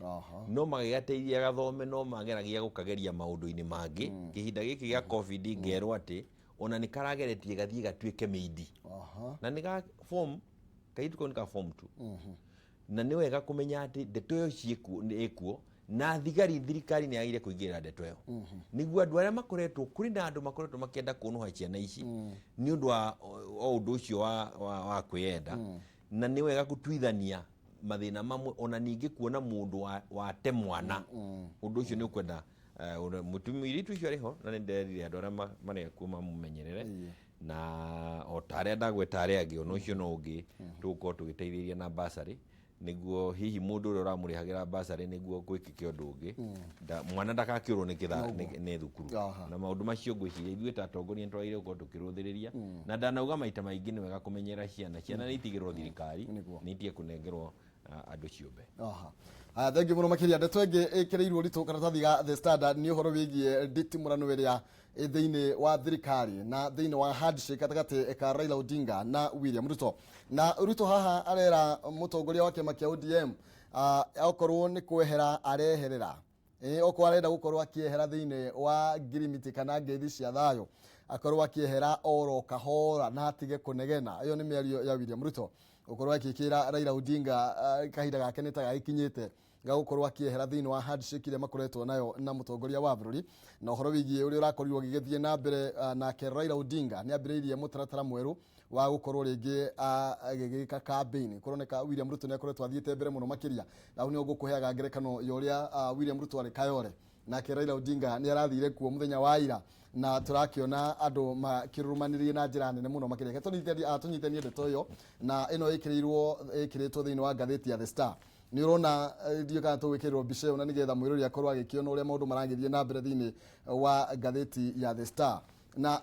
no magĩgateithia gathome no mageragia gũkageria maũndũ-inĩ mangĩ. Kĩhinda gĩkĩ gĩa COVID ngerwo atĩ ona nĩ karageretie gathiĩ gatuĩke mĩindi. Na nĩ ga form kairĩtu kau nĩ ka form 2. Na nĩ wega kũmenya atĩ ndeto ĩyo ĩkuo. Na thigari, thirikari nĩ yagĩrĩire kũingĩrĩra ndeto ĩyo, nĩguo andũ arĩa makoretwo kũrĩ na andũ makoretwo makĩenda kũnũha ciana ici nĩ ũndũ wa o ũndũ ũcio wa kwĩyenda. Na nĩ wega gũtuithania mathĩna mamwe, ona ningĩ kuona mũndũ wate mwana, ũndũ ũcio nĩ ũkwenda mũtumia irĩtu icio arĩ ho. Na nĩ nderire andũ arĩa marĩ kuo mamũmenyerere, na o ta arĩa ndagweta arĩa angĩ, ona ũcio no ũngĩ tũgũkorwo tũgĩteithĩrĩria na basarĩ, nĩguo hihi mũndũ ũrĩa ũramũrĩhagĩra basarĩ nĩguo gwĩkĩke ũndũ ũngĩ, mwana ndagakĩũrwo nĩ nĩ thukuru. Na maũndũ macio, ngwĩciria ithuĩ ta atongoria nĩ twagĩrĩire gũkorwo tũkĩrũthĩrĩria. Na ndanauga maita maingĩ, nĩ wega kũmenyerera ciana. Ciana nĩ itigĩrwo thirikari, nĩ itige kũnengerwo andũ ciũmbe. Aha. Aya, thengiũ mũno makĩria. Ndeto ĩngĩ ĩkĩrĩirwo ũritũ karatathi ga The Standard nĩ ũhoro wĩgiĩ nditimũrano ĩrĩa ĩ thĩinĩ wa thirikari na thĩinĩ wa handshake gatagatĩ ka Raila Odinga na William Ruto. Na Ruto haha arera mũtongoria wa kĩama kĩa ODM, okorwo nĩ kwehera areherera, okorwo arenda gũkorwo akĩehera thĩinĩ wa ngirimiti kana ngeithi cia thayũ, akorwo akĩehera oro kahora na atige kũnegena. Ĩyo nĩ mĩario ya William Ruto gũkorwo akĩkĩra Raila Odinga kahinda gake nĩ ta gagĩkinyĩte ga gũkorwo akĩehera thĩinĩ wa handshake ĩrĩa makoretwo nayo na mũtongoria wa bũrũri. Na ũhoro wĩgiĩ ũrĩa ũrakorirwo ũgĩgĩthiĩ na mbere, nake Raila Odinga nĩ ambĩrĩirie mũtaratara mwerũ wa gũkorwo rĩngĩ agĩgĩka campaign. Kũroneka William Ruto nĩ akoretwo athiĩte mbere mũno makĩria, na hau nĩho ngũkũheaga ngerekano ya ũrĩa William Ruto arĩ Kayole, nake Raila Odinga nĩ arathire kuo mũthenya wa ira, na tũrakĩona andũ makĩrũmanĩrĩrie na njĩra nene mũno makĩria. Reke tũnyitanie ndeto ĩyo na ĩno ĩkĩrĩtwo thĩinĩ wa ngathĩti ya The Star. Nĩ ũrona, ndiũĩ kana tũgwĩkĩrĩrwo mbica ĩyo na nĩgetha mwĩrori akorwo agĩkĩona ũrĩa maũndũ maragĩthiĩ na mbere thĩinĩ wa ngathĩti ya The Star. Na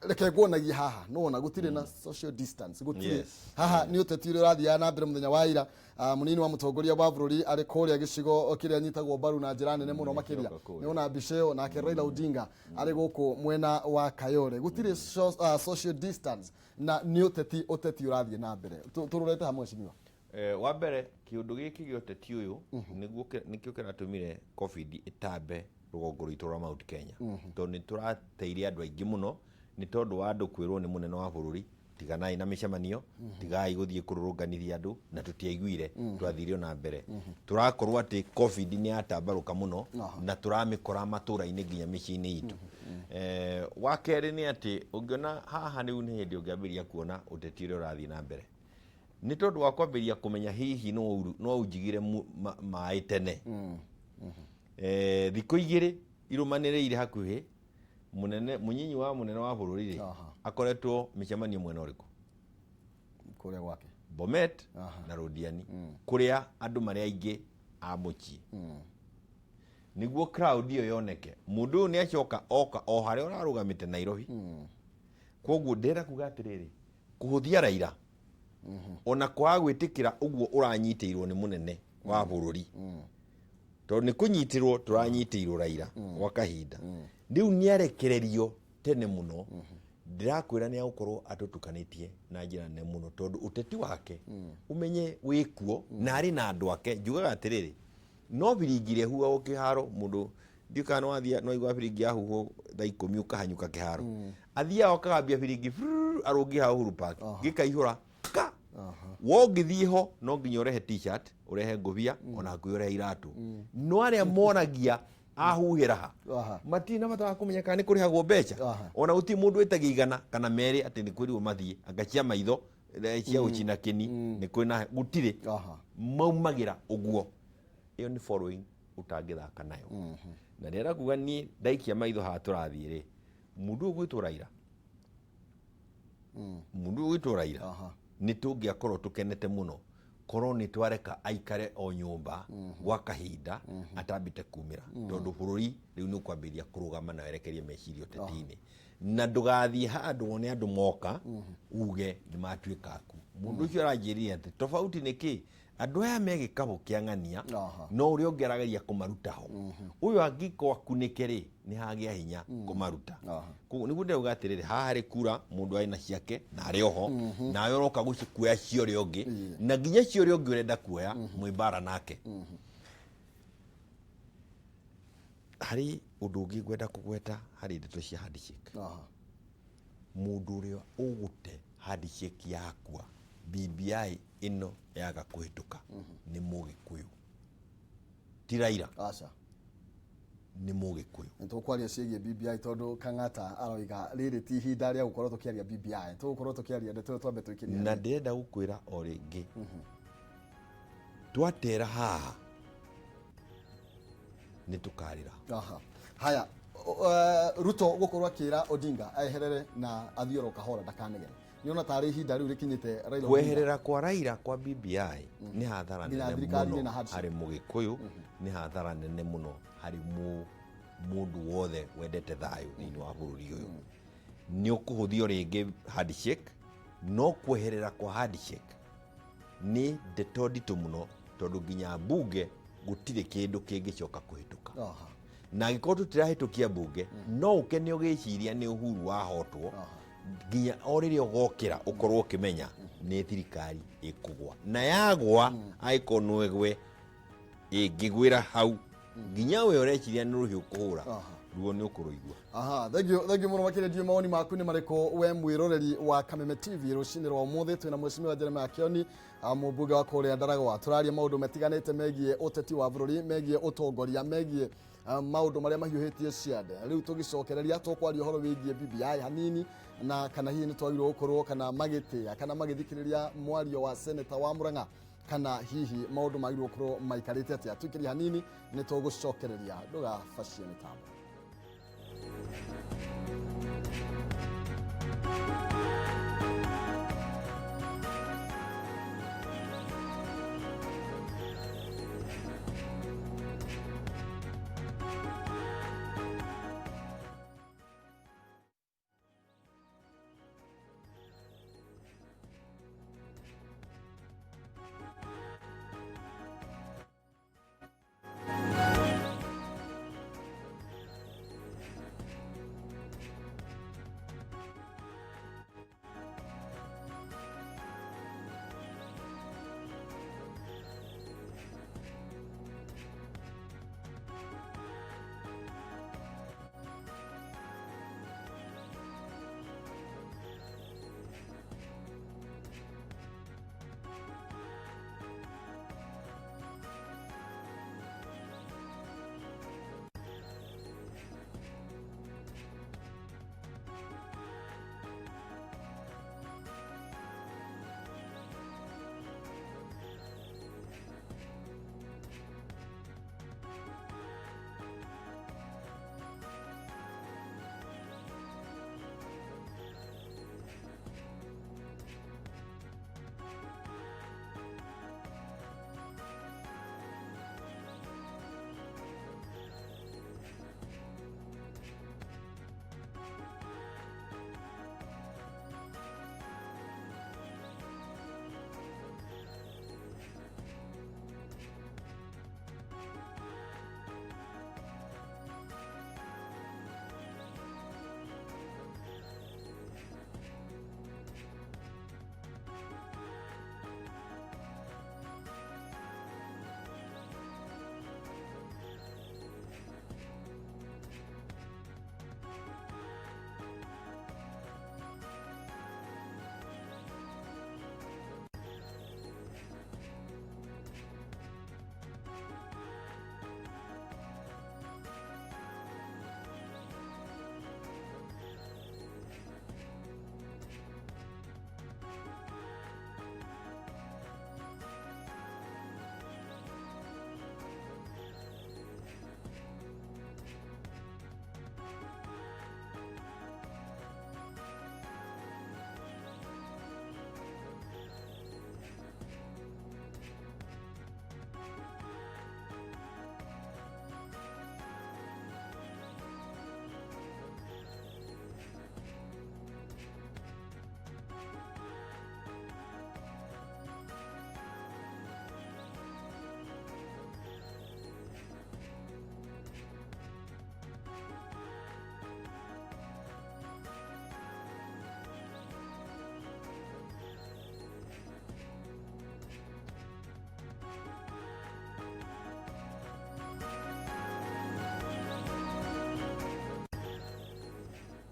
reke nguonagie haha, nĩwona gũtirĩ na social distance, gũtirĩ. Haha nĩ ũteti ũrĩa ũrathiaga na mbere mũthenya wa ira. Mũnini wa mũtongoria wa bũrũri arĩ kũrĩa gĩcigo kĩrĩa anyitagwo mbaru na njĩra nene mũno makĩria. Nĩkĩoka kũrĩa. Nĩwona mbica ĩyo, nake Raila Odinga arĩ gũkũ mwena wa Kayole. Gũtirĩ social distance, na nĩ ũteti ũrathiĩ na mbere. Tũrorete hamwe, mheshimiwa. Wa mbere, kĩũndũ gĩkĩ gĩa ũteti ũyũ nĩguo nĩkĩo kĩratũmire COVID ĩtambe rũgongo rwitũ rwa Mount Kenya, tondũ nĩ tũrateire andũ aingĩ mũno nĩ tondũ wa andũ kwĩrwo nĩ mũnene wa bũrũri, tiganai na mĩcemanio, tigai gũthiĩ kũrũrũnganithia andũ, na tũtiaiguire, twathire ona mbere. Tũrakorwo atĩ COVID nĩ yatambarũka mũno na tũramĩkora matũra-inĩ nginya mĩciĩ-inĩ itũ. Wa kerĩ nĩ atĩ ũngĩona haha rĩu nĩ hĩndĩ ũngĩambĩrĩria kuona ũteti ũrĩa ũrathiĩ na mbere, nĩ tondũ wa kwambĩrĩria kũmenya hihi no ũnjigire maĩ tene. Thikũ 2 irũmanĩrĩire hakuhĩ, mũnene, mũnyinyi wa mũnene wa bũrũri rĩ, akoretwo mĩcemanio mwena ũrĩkũ? Kũrĩa gwake. Bomet na Rũdiani, kũrĩa andũ marĩ aingĩ a mũciĩ, nĩguo crowd ĩyo yoneke. Mũndũ ũyũ nĩ acoka oka o harĩa ũrarũgamĩte Nairobi. Koguo ndĩrenda kuga atĩrĩrĩ, kũhũthia Raila ona kwaga gwĩtĩkĩra ũguo ũranyitĩirwo nĩ mũnene wa bũrũri, tondũ nĩ kũnyitĩrwo tũranyitĩirwo Raila gwa kahinda rĩu, nĩ arekererio tene mũno. Ndĩrakwĩra nĩ agũkorwo atũtukanĩtie na njĩra nene mũno, tondũ ũteti wake ũmenye wĩkuo na arĩ na andũ ake. Njugaga atĩrĩrĩ, no biringi ĩrĩa ĩhuhagwo kĩharo, mũndũ ndiũ kana nĩwathiĩ no igua biringi yahuhwo thaa 10 ũkahanyũka kĩharo, athiaga ũkagambia biringi frrrr, arũngie hau Uhuru Park, gĩkaihũra ka wo. Ũngĩthiĩ ho no nginya ũrehe T-shirt, ũrehe ngũbia, ona hakuhĩ ũrehe iratũ. No arĩa moragia ahuhĩra ha, matirĩ na bata wa kũmenya kana nĩ kũrĩhagwo mbeca. Ona gũtirĩ mũndũ wĩtagia 100 kana 200 atĩ nĩ kwĩrirwo mathiĩ anga cia maitho, cia gũcina kĩni, nĩ kwĩna gũtirĩ. Maumagĩra ũguo. Ĩyo nĩ following ũtangĩthaka nayo. Na rĩrĩa kuga niĩ ndaikia maitho haha tũrathiĩ rĩ, mũndũ ũyũ gwĩtwo Raila, mũndũ ũyũ gwĩtwo Raila, nĩ tũngĩakorwo tũkenete mũno korwo nĩ twareka aikare o nyũmba gwa kahinda atambĩte kumĩra, tondũ bũrũri rĩu nĩ ũkwambĩrĩria kũrũgama na werekerie meciria ũteti-inĩ, na ndũgathiĩ handũ wone andũ moka uge nĩ matuĩka aku. Mũndũ ũcio aranjĩrire atĩ tofauti nĩ kĩ andũ aya me gĩkabũ kĩa ng'ania, no ũrĩa ũngĩ arageria kũmaruta ho. Ũyũ angĩkorwo akunĩke rĩ, nĩ hagĩa hinya kũmaruta. Koguo nĩguo ndĩrauga atĩrĩrĩ, haha harĩ kura mũndũ arĩ na ciake na arĩ oho, nawe ũroka gũcikuoya cia ũrĩa ũngĩ, na nginya cia ũrĩa ũngĩ ũrenda kuoya mwĩ mbara nake. Harĩ ũndũ ũngĩ ngwenda kũgweta harĩ ndeto cia handshake. Mũndũ ũrĩa ũgũte handshake yakwa BBI ĩno yaga kũhĩtũka nĩ Mũgĩkũyũ, ti Ti Raila. Aca. Nĩ Mũgĩkũyũ. Nĩ tũkwaria ciĩgiĩ BBI tondũ Kang'ata aroiga rĩrĩ ti ihinda rĩa gũkorwo tũkĩaria BBI, tũgũkorwo tũkĩaria ndeto ĩyo twambe twĩkĩrie. Na ndĩrenda gũkwĩra o rĩngĩ, twatera haha nĩ tũkarĩra. Aha. Haya, Ruto gũkorwo akĩra Odinga eherere na athiĩ oro kahora ndakanegene, nĩona tarĩ ihinda rĩu rĩkinyĩte Raila Odinga Kweherera kwa Raila kwa BBI nĩ hathara nginya nene thirikari mũno ĩna hardship. Harĩ Mũgĩkũyũ, nĩ hathara nene mũno harĩ mũndũ wothe wendete thayũ thĩinĩ wa bũrũri ũyũ. Nĩ ũkũhũthio rĩngĩ handshake, no kweherera kwa handshake nĩ ndeto nditũ mũno, tondũ nginya mbunge gũtirĩ kĩndũ kĩngĩcoka kũhĩtũka. Na angĩkorwo tũtirahĩtũkia mbunge, no ũkene ũgĩciria nĩ Uhuru wahotwo, nginya o rĩrĩa ũgokĩra ũkorwo ũkĩmenya nĩ thirikari ĩkũgwa, na yagwa angĩkorwo no ĩgwe, ĩngĩgwĩra hau nginya we ũreciria nĩ rũhiũ kũhũra, ruo nĩ ũkũrũigua. Aha, thank you, thank you mũno makĩria. Ndiũĩ mawoni maku nĩ marĩkũ we mwĩroreri wa Kameme TV rũcinĩ rwa ũmũthĩ. Twĩna Mheshimiwa Jeremiah Kioni, mũmbunge wa kũrĩa Ndaragwa. Tũraria maũndũ matiganĩte megiĩ ũteti wa bũrũri, megiĩ ũtongoria, megiĩ maũndũ marĩa mahiũhĩtie ciande. Rĩu tũgĩcokereria tũkwaria ũhoro wĩgiĩ BBI hanini, na kana hihi nĩ twagĩrĩirwo gũkorwo kana magĩtĩa kana magĩthikĩrĩria mwario wa seneta wa Murang'a, kana hihi maũndũ magĩrĩirwo gũkorwo maikarĩte atĩa. Tũikĩrie hanini, nĩ tũgũcokereria, ndũgabacie mĩtambo.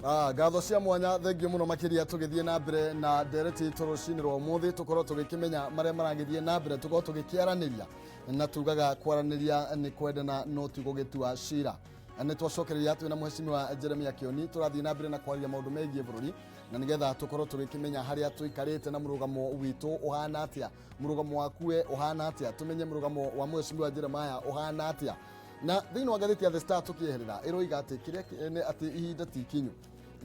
Ngatho cia mwanya, thengio muno makiria. Tugithie na mbere na ndereti itũ rũcinĩ rwa ũmũthĩ, tũkorwo tũgĩkĩmenya marĩa maragĩthiĩ na mbere, tũkorwo tũgĩkĩaranĩria, na tugaga kwaranĩria nĩ kwendana no ti gũgĩtua cira. Nĩ twacokereria twĩna mheshimiwa Jeremia Kioni, tũrathiĩ na mbere na kwaria maũndũ megiĩ bũrũri, na nĩgetha tũkorwo tũgĩkĩmenya harĩa tũikarĩte na mũrũgamo witũ ũhana atĩa, mũrũgamo waku we ũhana atĩa, tũmenye mũrũgamo wa mheshimiwa Jeremiah ũhana atĩa. Na thĩinĩ wa ngathĩti ya The Star, tũkĩeherera, ĩroiga atĩ kĩrĩa nĩ atĩ ihinda ti ikinyu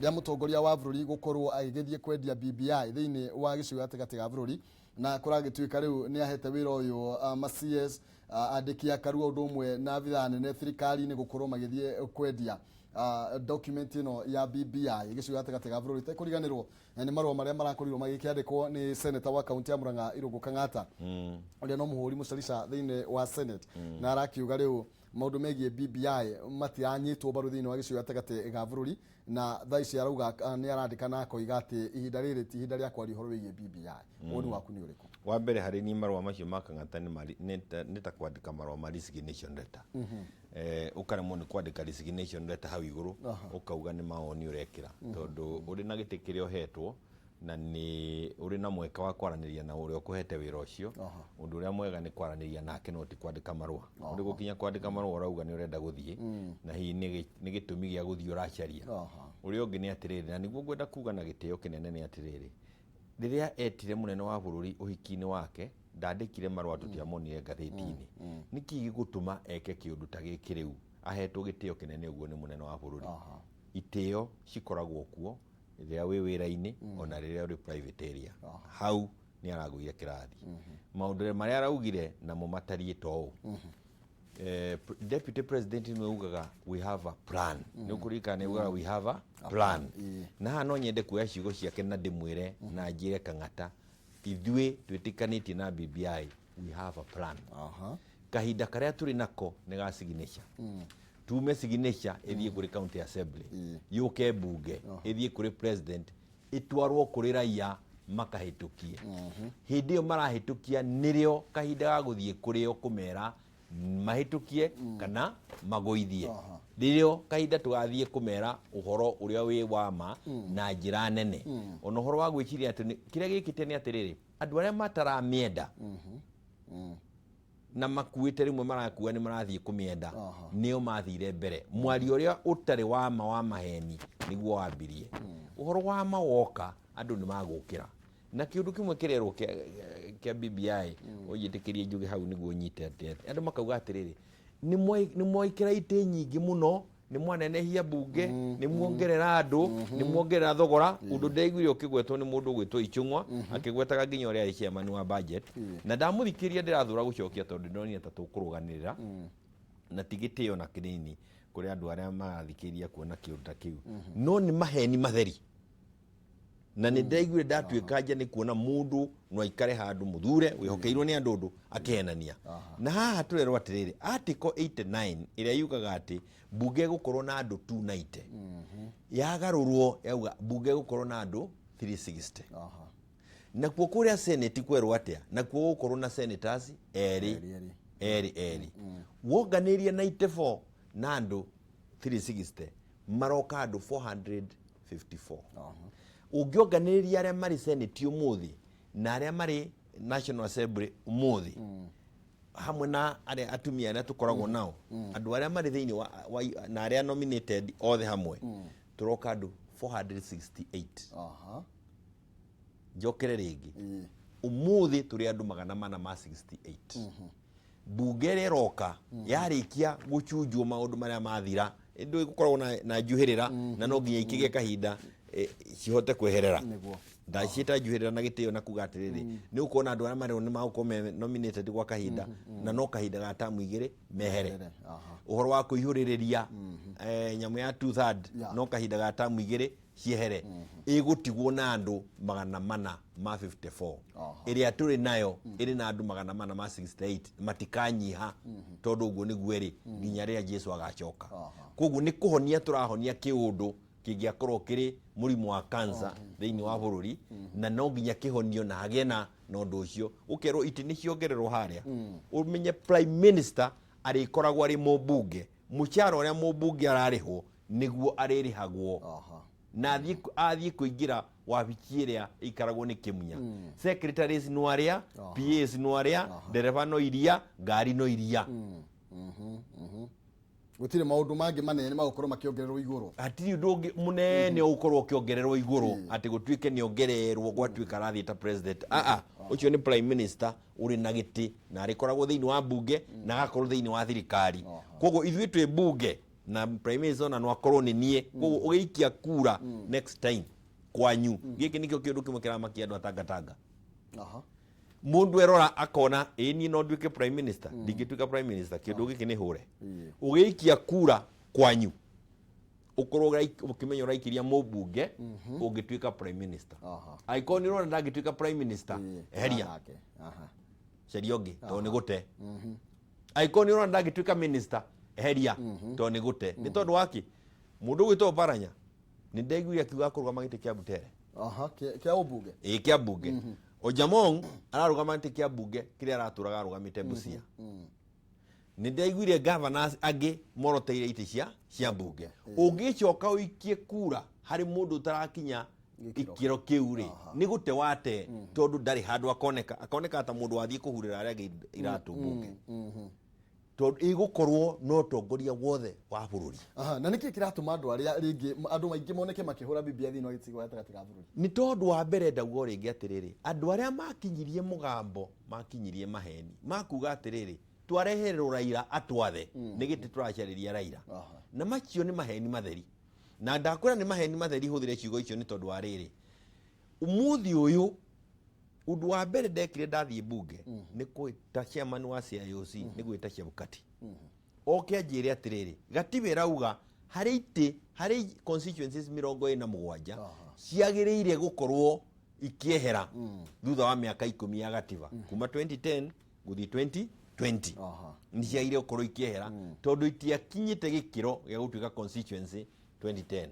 rĩa mũtongoria wa bũrũri gũkorwo agĩgĩthiĩ kwendia BBI thĩinĩ wa gĩcigo gatagatĩ ga bũrũri, na kũragĩtuĩka rĩu nĩ ahete wĩra ũyũ ma CS, andĩki a Karua, ũndũ ũmwe na abithaa nene thirikari-inĩ gũkorwo magĩthiĩ kwendia document ĩno ya BBI gĩcigo gatagatĩ ga bũrũri. Tekũriganĩrwo nĩ marũa marĩa marakorirwo magĩkĩandĩkwo nĩ senator wa kaunti ya Murang'a, Irũngũ Kang'ata, ũrĩa no mũhũri mũcarica thĩinĩ wa Senate, na arakiuga rĩu maũndũ megiĩ BBI matiranyitwo mbaru thĩinĩ wa gĩcigo gatagatĩ ga bũrũri, na thaa ici arauga nĩ arandĩka na akoiga atĩ ihinda rĩrĩ ti ihinda rĩa kwaria ũhoro wĩgiĩ BBI. Woni waku nĩ ũrĩkũ? Wa mbere, harĩ niĩ marũa macio ma Kang'ata nĩ ta kwandĩka marũa ma resignation letter. Ũkaremwo nĩ kwandĩka resignation letter hau igũrũ, ũkauga nĩ mawoni ũrekĩra, tondũ ũrĩ na gĩtĩ kĩrĩa ũhetwo na nĩ ũrĩ na mweke wa kwaranĩria na ũrĩa ũkũhete wĩra ũcio. Ũndũ ũrĩa mwega nĩ kwaranĩria nake, no ti kwandĩka marũa. Ũrĩ gũkinya kwandĩka marũa ũrauga nĩ ũrenda gũthiĩ, na hihi nĩ gĩtũmi gĩa gũthiĩ ũracaria. Ũrĩa ũngĩ nĩ atĩrĩrĩ, na nĩguo ngwenda kuga na gĩtĩo kĩnene, nĩ atĩrĩrĩ, rĩrĩa etire mũnene wa bũrũri ũhiki-inĩ wake, ndandĩkire marũa, tũtiamonire ngathĩti-inĩ. Nĩkĩ gĩgũtũma eke kĩũndũ ta gĩkĩ rĩu ahetwo gĩtĩo kĩnene ũguo nĩ mũnene wa bũrũri? Itĩo cikoragwo kuo rĩrĩa wĩ wĩra-inĩ, ona rĩrĩa ũrĩ private area. Hau nĩ aragũire kĩrathi. Maũndũ marĩa araugire namo matariĩ ta ũũ: Deputy president nĩwe ugaga "We have a plan." Nĩ ũkũririkana nĩ ugaga "We have a plan." Na haha no nyende kuoya ciugo ciake na ndĩmwĩre na njĩre Kang'ata, ithuĩ twĩtĩkanĩtie na BBI, we have a plan. Kahinda karĩa tũrĩ nako nĩ ga signature. Tume signature, ĩthiĩ kũrĩ county assembly, yũke mbunge, ĩthiĩ kũrĩ president, ĩtwarwo kũrĩ raia makahĩtũkie. Hĩndĩ ĩyo marahĩtũkia nĩrĩo kahinda ga gũthiĩ kũrĩo kũmera mahĩtũkie kana magũithie. Rĩrĩo kahinda tũgathiĩ kũmera ũhoro ũrĩa wĩ wa ma na njĩra nene. Ona ũhoro wa gwĩciria atĩ kĩrĩa gĩkĩte nĩ atĩrĩrĩ, andũ arĩa mataramĩenda na makuĩte rĩmwe marakua nĩ marathiĩ kũmĩenda, nĩo mathire mbere. Mwario ũrĩa ũtarĩ wa ma wa maheni nĩguo wambirie. Ũhoro wa ma woka, andũ nĩ magũkĩra. Na kĩũndũ kĩmwe kĩrerwo kĩa BBI, ũnjĩtĩkĩrie njuge hau nĩguo nyite atĩ andũ makauga atĩrĩrĩ, nĩ mwaikĩra itĩ nyingĩ mũno, nĩ mwanenehia mbunge, nĩ muongerera andũ, nĩ muongerera thogora. Ũndũ ndaiguire ũkĩgwetwo nĩ mũndũ ũgwĩtwo Ichung'wa, akĩgwetaga nginya ũrĩa arĩ chairman wa budget, na ndamũthikĩria ndĩrathũra gũcokia, tondũ ndĩronire ta tũkũrũganĩrĩra na ti gĩtĩo na kĩnini kũrĩ andũ arĩa marathikĩrĩria kuona kĩũndũ ta kĩu, no nĩ maheni matheri. Na nĩ ndaiguire ndatuĩka nja nĩ kuona mũndũ no aikare handũ mũthure wĩhokeirwo nĩ andũ ũndũ akĩhenania. Na haha tũrerwo atĩrĩrĩ, article 89 ĩrĩa yugaga atĩ mbunge ĩgũkorwo na andũ 290, yagarũrwo yauga mbunge ĩgũkorwo na andũ 360. Nakuo kũrĩa senate kwerwo atĩa? Nakuo gũkorwo na senators erĩ. Erĩ, erĩ. Erĩ erĩ. Wonganĩria 94 na andũ 360, maroka andũ 454. Ũngĩonganĩrĩria arĩa marĩ senate ũmũthĩ na arĩa marĩ National Assembly ũmũthĩ, hamwe na arĩa atumia arĩa tũkoragwo nao, andũ arĩa marĩ thĩinĩ wa na arĩa nominated othe hamwe, tũroka andũ 468. Njokere rĩngĩ, ũmũthĩ tũrĩ andũ 468. Mbunge ĩrĩa ĩroka yarĩkia gũcunjwo maũndũ marĩa mathira, ndũĩ gũkoragwo na njuhĩrĩra, na no nginya ikĩgĩe kahinda cihote kweherera. Ndaciĩta njuhĩrĩra na gĩtĩo na kuga atĩrĩrĩ, nĩ gũkorwo na andũ arĩa marĩ nĩ magũkorwo me nominated gwa kahinda, na no kahinda ga tamu 2 mehere. Mehere, aha. Ũhoro wa kũihũrĩrĩria nyamũ ya two third, no kahinda ga tamu 2 ciehere. Ĩgũtigwo na andũ 454. Ĩrĩa tũrĩ nayo ĩrĩ na andũ 468, matikanyiha, tondũ ũguo nĩguo ĩrĩ nginya rĩrĩa Jesu agacoka. Koguo nĩ kũhonia tũrahonia kĩũndũ kĩngĩakorwo kĩrĩ mũrimũ wa cancer thĩinĩ wa bũrũri, na no nginya kĩhonio na hagĩe na ũndũ ũcio ũkerwo itĩ nĩ ciongererwo harĩa. Ũmenye prime minister arĩkoragwo arĩ mũmbunge, mũcara ũrĩa mũmbunge ararĩhwo nĩguo arĩrĩhagwo. Na athiĩ kũingĩra wabici ĩrĩa ĩikaragwo nĩ Kĩmunya, secretaries no arĩa, PAs no arĩa, ndereba no iria, ngari no iria. Gũtirĩ maũndũ mangĩ manene magũkorwo makĩongererwo igũrũ. Hatirĩ ũndũ ũngĩ mũnene ũgũkorwo ũkĩongererwo igũrũ atĩ gũtuĩke nĩ ongererwo gwatuĩka arathiĩ ta president. Aa, ũcio nĩ prime minister ũrĩ na gĩtĩ na arĩkoragwo thĩinĩ wa mbunge na agakorwo thĩinĩ wa thirikari. Koguo ithuĩ twĩ mbunge na prime minister ona no akorwo nĩ niĩ. Koguo ũgĩikia kura next time kwanyu, gĩkĩ nĩkĩo kĩũndũ kĩmwe kĩramakia andũ a Tangatanga. Mũndũ erora akona, ĩ niĩ no nduĩke prime minister? Ndingĩtuĩka prime minister, kĩndũ gĩkĩ nĩ hũre. Ũgĩikia kura kwanyu, ũkorwo ũkĩmenya ũraikĩria mũmbunge ũngĩtuĩka prime minister. Angĩkorwo nĩ ũrona ndangĩtuĩka prime minister, eheria. Nake. Caria ũngĩ, tondũ nĩ gũte. Angĩkorwo nĩ ũrona ndangĩtuĩka minister, eheria, tondũ nĩ gũte. Nĩ tondũ waki mũndũ ũgwĩtwo Oparanya, nĩ ndaiguire akiuga akũrũgama gĩtĩ kĩa Butere. Aha, kĩa ũmbunge. Ĩ, kĩa mbunge. Ojamong ararũgama gĩtĩ kĩa mbunge kĩrĩa aratũraga arũgamĩte Busia. Nĩ ndaiguire governors angĩ moroteire itĩ cia mbunge. Ũngĩcoka ũikie kura harĩ mũndũ ũtarakinya gĩkĩro. Ikĩro kĩu rĩ, nĩ gũte wate, tondũ ndarĩ handũ akoneka, akoneka ta mũndũ wathiĩ kũhurĩra arĩa angĩ iratũ mbunge, tondũ ĩgũkorwo no ũtongoria wothe wa bũrũri. Aha, na nĩkĩ kĩratũma andũ arĩa rĩngĩ, andũ aingĩ moneke makĩhũra BBI thĩinĩ wa gĩcigo gatagatĩ ka bũrũri? Nĩ tondũ wa mbere, ndauga o rĩngĩ atĩrĩrĩ, andũ arĩa makinyirie mũgambo makinyirie maheni makuga atĩrĩrĩ, twarehererwo Raila atwathe, nĩ gĩtĩ tũracarĩria Raila. Na macio nĩ maheni matheri, na ndakwĩra nĩ maheni matheri, hũthĩre ciugo icio, nĩ tondũ wa rĩrĩ, ũmũthĩ ũyũ ũndũ wa mbere ndekire ndathiĩ mbunge nĩ gwĩta chairman wa CIOC, nĩ gwĩta Chebukati oke anjĩre atĩrĩrĩ, gatiba ĩrauga harĩ itĩ, harĩ constituencies 27 ciagĩrĩire gũkorwo ikĩehera thutha wa mĩaka 10 ya gatiba, kuma 2010 gũthiĩ 2020. Nĩ ciagĩrĩire gũkorwo ikĩehera tondũ itiakinyĩte gĩkĩro gĩa gũtuĩka constituency 2010,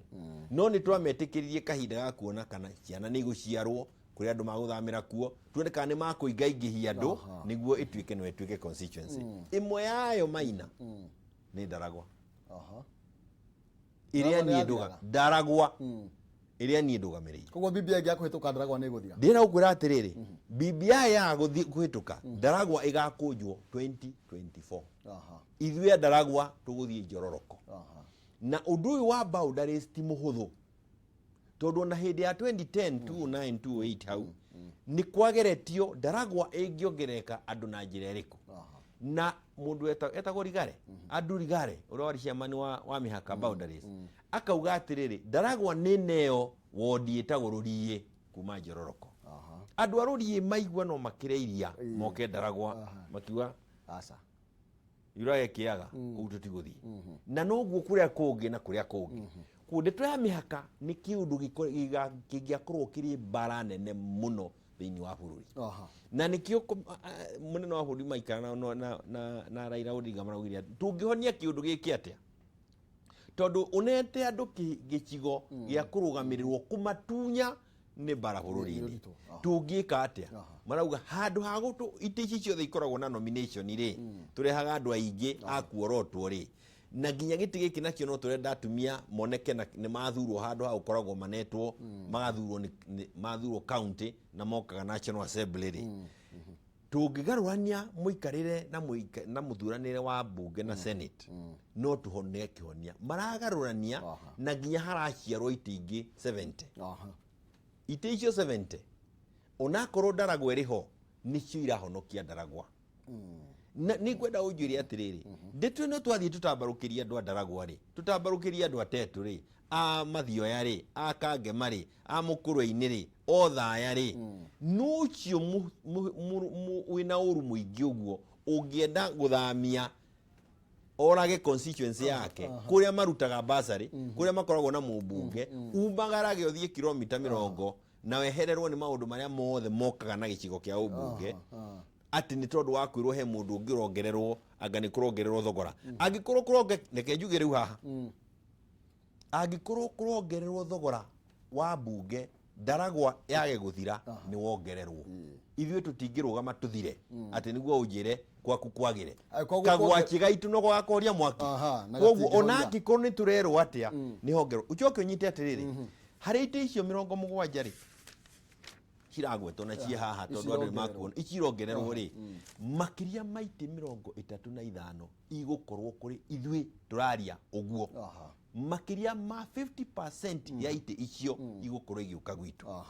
no nĩ twametĩkĩririe kahinda ga kuona kana ciana nĩ igũciarwo kũrĩa andũ magũthamĩra kuo, tuone kana nĩ makũingaingĩhia andũ nĩguo ĩtuĩke no ĩtuĩke constituency. Ĩmwe yayo maina nĩ Ndaragwa. Ĩrĩa Ndaragwa niĩ nĩ ndũga yathiraga? Ndaragwa ĩrĩa niĩ ndũgamĩrĩire. Koguo BBI ĩngĩaga kũhĩtũka, Ndaragwa nĩ ĩgũthira. Ndĩrenda gũkwĩra atĩrĩrĩ, BBI yaga gũthiĩ kũhĩtũka, Ndaragwa ĩgakũnjwo 2024. Ithuĩ a Ndaragwa tũgũthiĩ njororoko. Na ũndũ ũyũ wa boundaries ti mũhũthũ, tondũ ona hĩndĩ ya 2010, 2009, 2008 hau nĩ kwageretio Ndaragwa ĩngĩongerereka andũ na njĩra ĩrĩkũ. Na mũndũ etagwo Rigare, Andrew Rigare, ũrĩa warĩ chairman wa mĩhaka boundaries, akauga atĩrĩrĩ, Ndaragwa nĩ neo wondi ĩtagwo Rũriĩ kuma Njororoko. Andũ a Rũriĩ maigua no makĩre iria moke Ndaragwa, makiuga Aca. Yurage kĩaga kũu tũtigũthiĩ. Na noguo kũrĩa kũngĩ na kũrĩa kũngĩ. Kuo ndeto ya mĩhaka nĩ kĩũndũ kĩngĩakorwo kĩrĩ mbara nene mũno thĩinĩ wa bũrũri. Na nĩkĩo mũnene wa bũrũri maikara na Raila Odinga maraugire atĩ tũngĩhonia kĩũndũ gĩkĩ atĩa, tondũ ũnete andũ gĩcigo gĩa kũrũgamĩrĩrwo kũmatunya nĩ mbara bũrũri-inĩ. Ũritũ. Tũngĩka atĩa? Marauga handũ ha gũtũ itĩ ici ciothe ikoragwo na nomination rĩ, tũrehaga andũ aingĩ a kuorotwo rĩ, na nginya gĩtĩ gĩkĩ nakĩo no tũrenda atumia moneke na nĩ mathurwo handũ ha gũkoragwo manetwo magathurwo mathurwo county na mokaga National Assembly rĩ. Tũngĩgarũrania mũikarĩre na mũthuranĩre wa mbunge na senate, no tũhone kĩhonia maragarũrania. Na nginya haraciarwo itĩ ingĩ 70. Itĩ icio 70, onakorwo Ndaragwa ĩrĩ ho, nĩcio irahonokia Ndaragwa. Na nĩ ngwenda ũnjĩre atĩrĩrĩ, ndeto ĩno twathiĩ tũtambarũkĩria andũ a Ndaragwa rĩ, tũtambarũkĩria andũ a Tetu rĩ, a Mathioya rĩ, a Kangema rĩ, a Mũkũrwe-inĩ rĩ, othaya rĩ, nũ ũcio wĩna ũru mũingĩ ũguo ũngĩenda gũthamia orage constituency yake, kũrĩa marutaga basarĩ, kũrĩa makoragwo na mũmbunge, umagarage ũthiĩ kilomita 40 na wehererwo nĩ maũndũ marĩa mothe mokaga na gĩcigo kĩa ũmbunge, atĩ nĩ tondũ wa kwĩrwo he mũndũ ũngĩ ũrongererwo, anga nĩ kũrongererwo thogora? Angĩkorwo kũronge, reke njuge rĩu haha, angĩkorwo kũrongererwo thogora wa mbunge Ndaragwa yage gũthira, nĩ wongererwo. Ithuĩ tũtingĩrũgama tũthire atĩ nĩguo ũnjĩre gwaku kwagĩre. Koguo kagwaki gaitu no gagakoria mwaki. Aha, na Koguo gatingĩhoria. ona angĩkorwo nĩ tũrerwo atĩa, nĩ hongerwo. Ũcoke ũnyite atĩrĩrĩ, Harĩ itĩ icio 70 rĩ ciragwetwo na ciĩ haha, tondũ andũ nĩ makuona ici irongererwo rĩ, makĩria ma itĩ 35 igũkorwo kũrĩ ithuĩ tũraria ũguo. Makĩria ma 50% ya itĩ icio igũkorwo igĩũka gwitũ.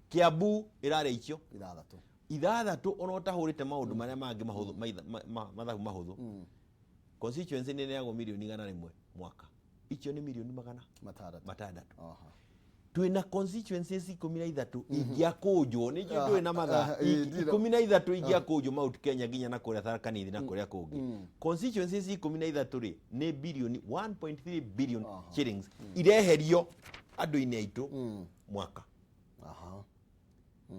Kiambu ĩrarĩa icio 6. 6, ona ũtahũrĩte maũndũ marĩa mangĩ mahũthũ, mathabu mahũthũ, constituency nĩ ĩneagwo mirioni 100 mwaka, icio nĩ mirioni magana 6. 6. Twĩna constituencies 13 ingĩakũnjwo, nĩ njũĩ ndũrĩ na mathaa. Aha, ĩĩ, ndirĩ. 13 ingĩakũnjwo Mount Kenya nginya na kũrĩa Tharaka Nithi na kũrĩa kũngĩ, constituencies 13 rĩ, nĩ birioni 1.3 billion shillings ireherio andũ-inĩ aitũ mwaka.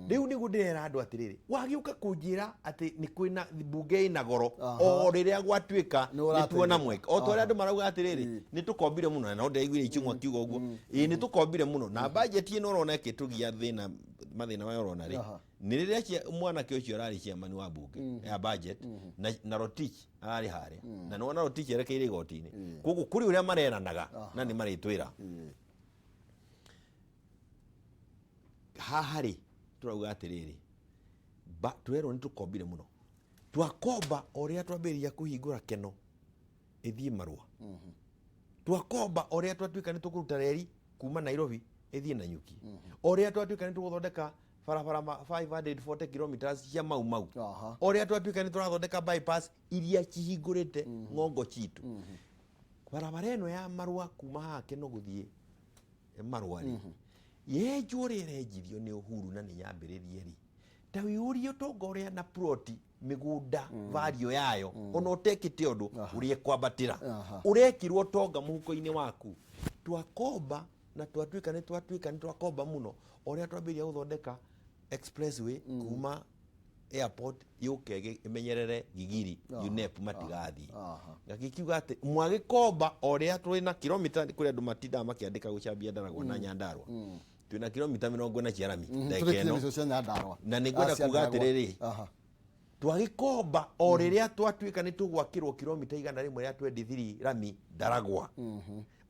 Rĩu nĩguo ndĩrera andũ atĩrĩrĩ, wagĩũka kũnjĩra atĩ nĩ kwĩna mbunge ĩna goro o rĩrĩa gwatuĩka Nĩ nĩ tuona ũrateithĩka. mweke, o ta ũrĩa andũ marauga atĩrĩrĩ, nĩ tũkombire mũno, na no ndĩraiguire Ichung'wa akiuga ũguo, ĩĩ nĩ tũkombire mũno, na budget ĩno ũrona ĩkĩtũgia thĩna, mathĩna maya ũrona rĩ, nĩ rĩrĩa mwanake ũcio ararĩ chairman wa mbunge ya budget na Rotich ararĩ harĩa, na nĩwona Rotich erekeire igoti-inĩ, koguo kũrĩ ũrĩa mareranaga na nĩ marĩtwĩra. Haha rĩ, tũrauga atĩrĩrĩ, twerwo nĩ tũkombire mũno, twakomba o rĩrĩa twambĩrĩria kũhingũra keno ĩthiĩ Marũa, twakomba o rĩrĩa twatuĩka nĩ tũkũruta reri kuma Nairobi ĩthiĩ Nanyuki, o rĩrĩa twatuĩka nĩ tũgũthondeka barabara 540 kilometers cia Mau Mau, o rĩrĩa twatuĩka nĩ tũrathondeka bypass iria cihingũrĩte ng'ongo citũ, barabara ĩno ya Marũa kuma haha keno gũthiĩ Marũa rĩ, yenjwo ũrĩa ĩrenjithio nĩ Uhuru na nĩ yambĩrĩrie rĩ, ta wĩyũrie ũtonga ũrĩa na ploti mĩgũnda value yayo, ona ũtekĩte ũndũ ũrĩa ĩkwambatĩra, ũrekĩrwo ũtonga mũhuko-inĩ waku. Twakomba na twatuĩka nĩ twatuĩka nĩ twakomba mũno o ũrĩa twambĩrĩria gũthondeka expressway kuma airport yũke ĩmenyerere Gigiri, UNEP matigathiĩ. Ngagĩkiuga atĩ mwagĩkomba o ũrĩa twĩna kilomita, kũrĩ andũ matindaga makĩandĩka gũcambia Ndaragwa na Nyandarua, twĩna kilomita 40 cia rami ndagĩka Tũrĩkie ĩno. Nĩcio cia Nyandarua. Na nĩ ngwenda Ah, cia kuga Ndaragwa. atĩrĩrĩ, twagĩkomba o rĩrĩa twatuĩka nĩ tũgwakĩrwo kilomita 123 rami Ndaragwa,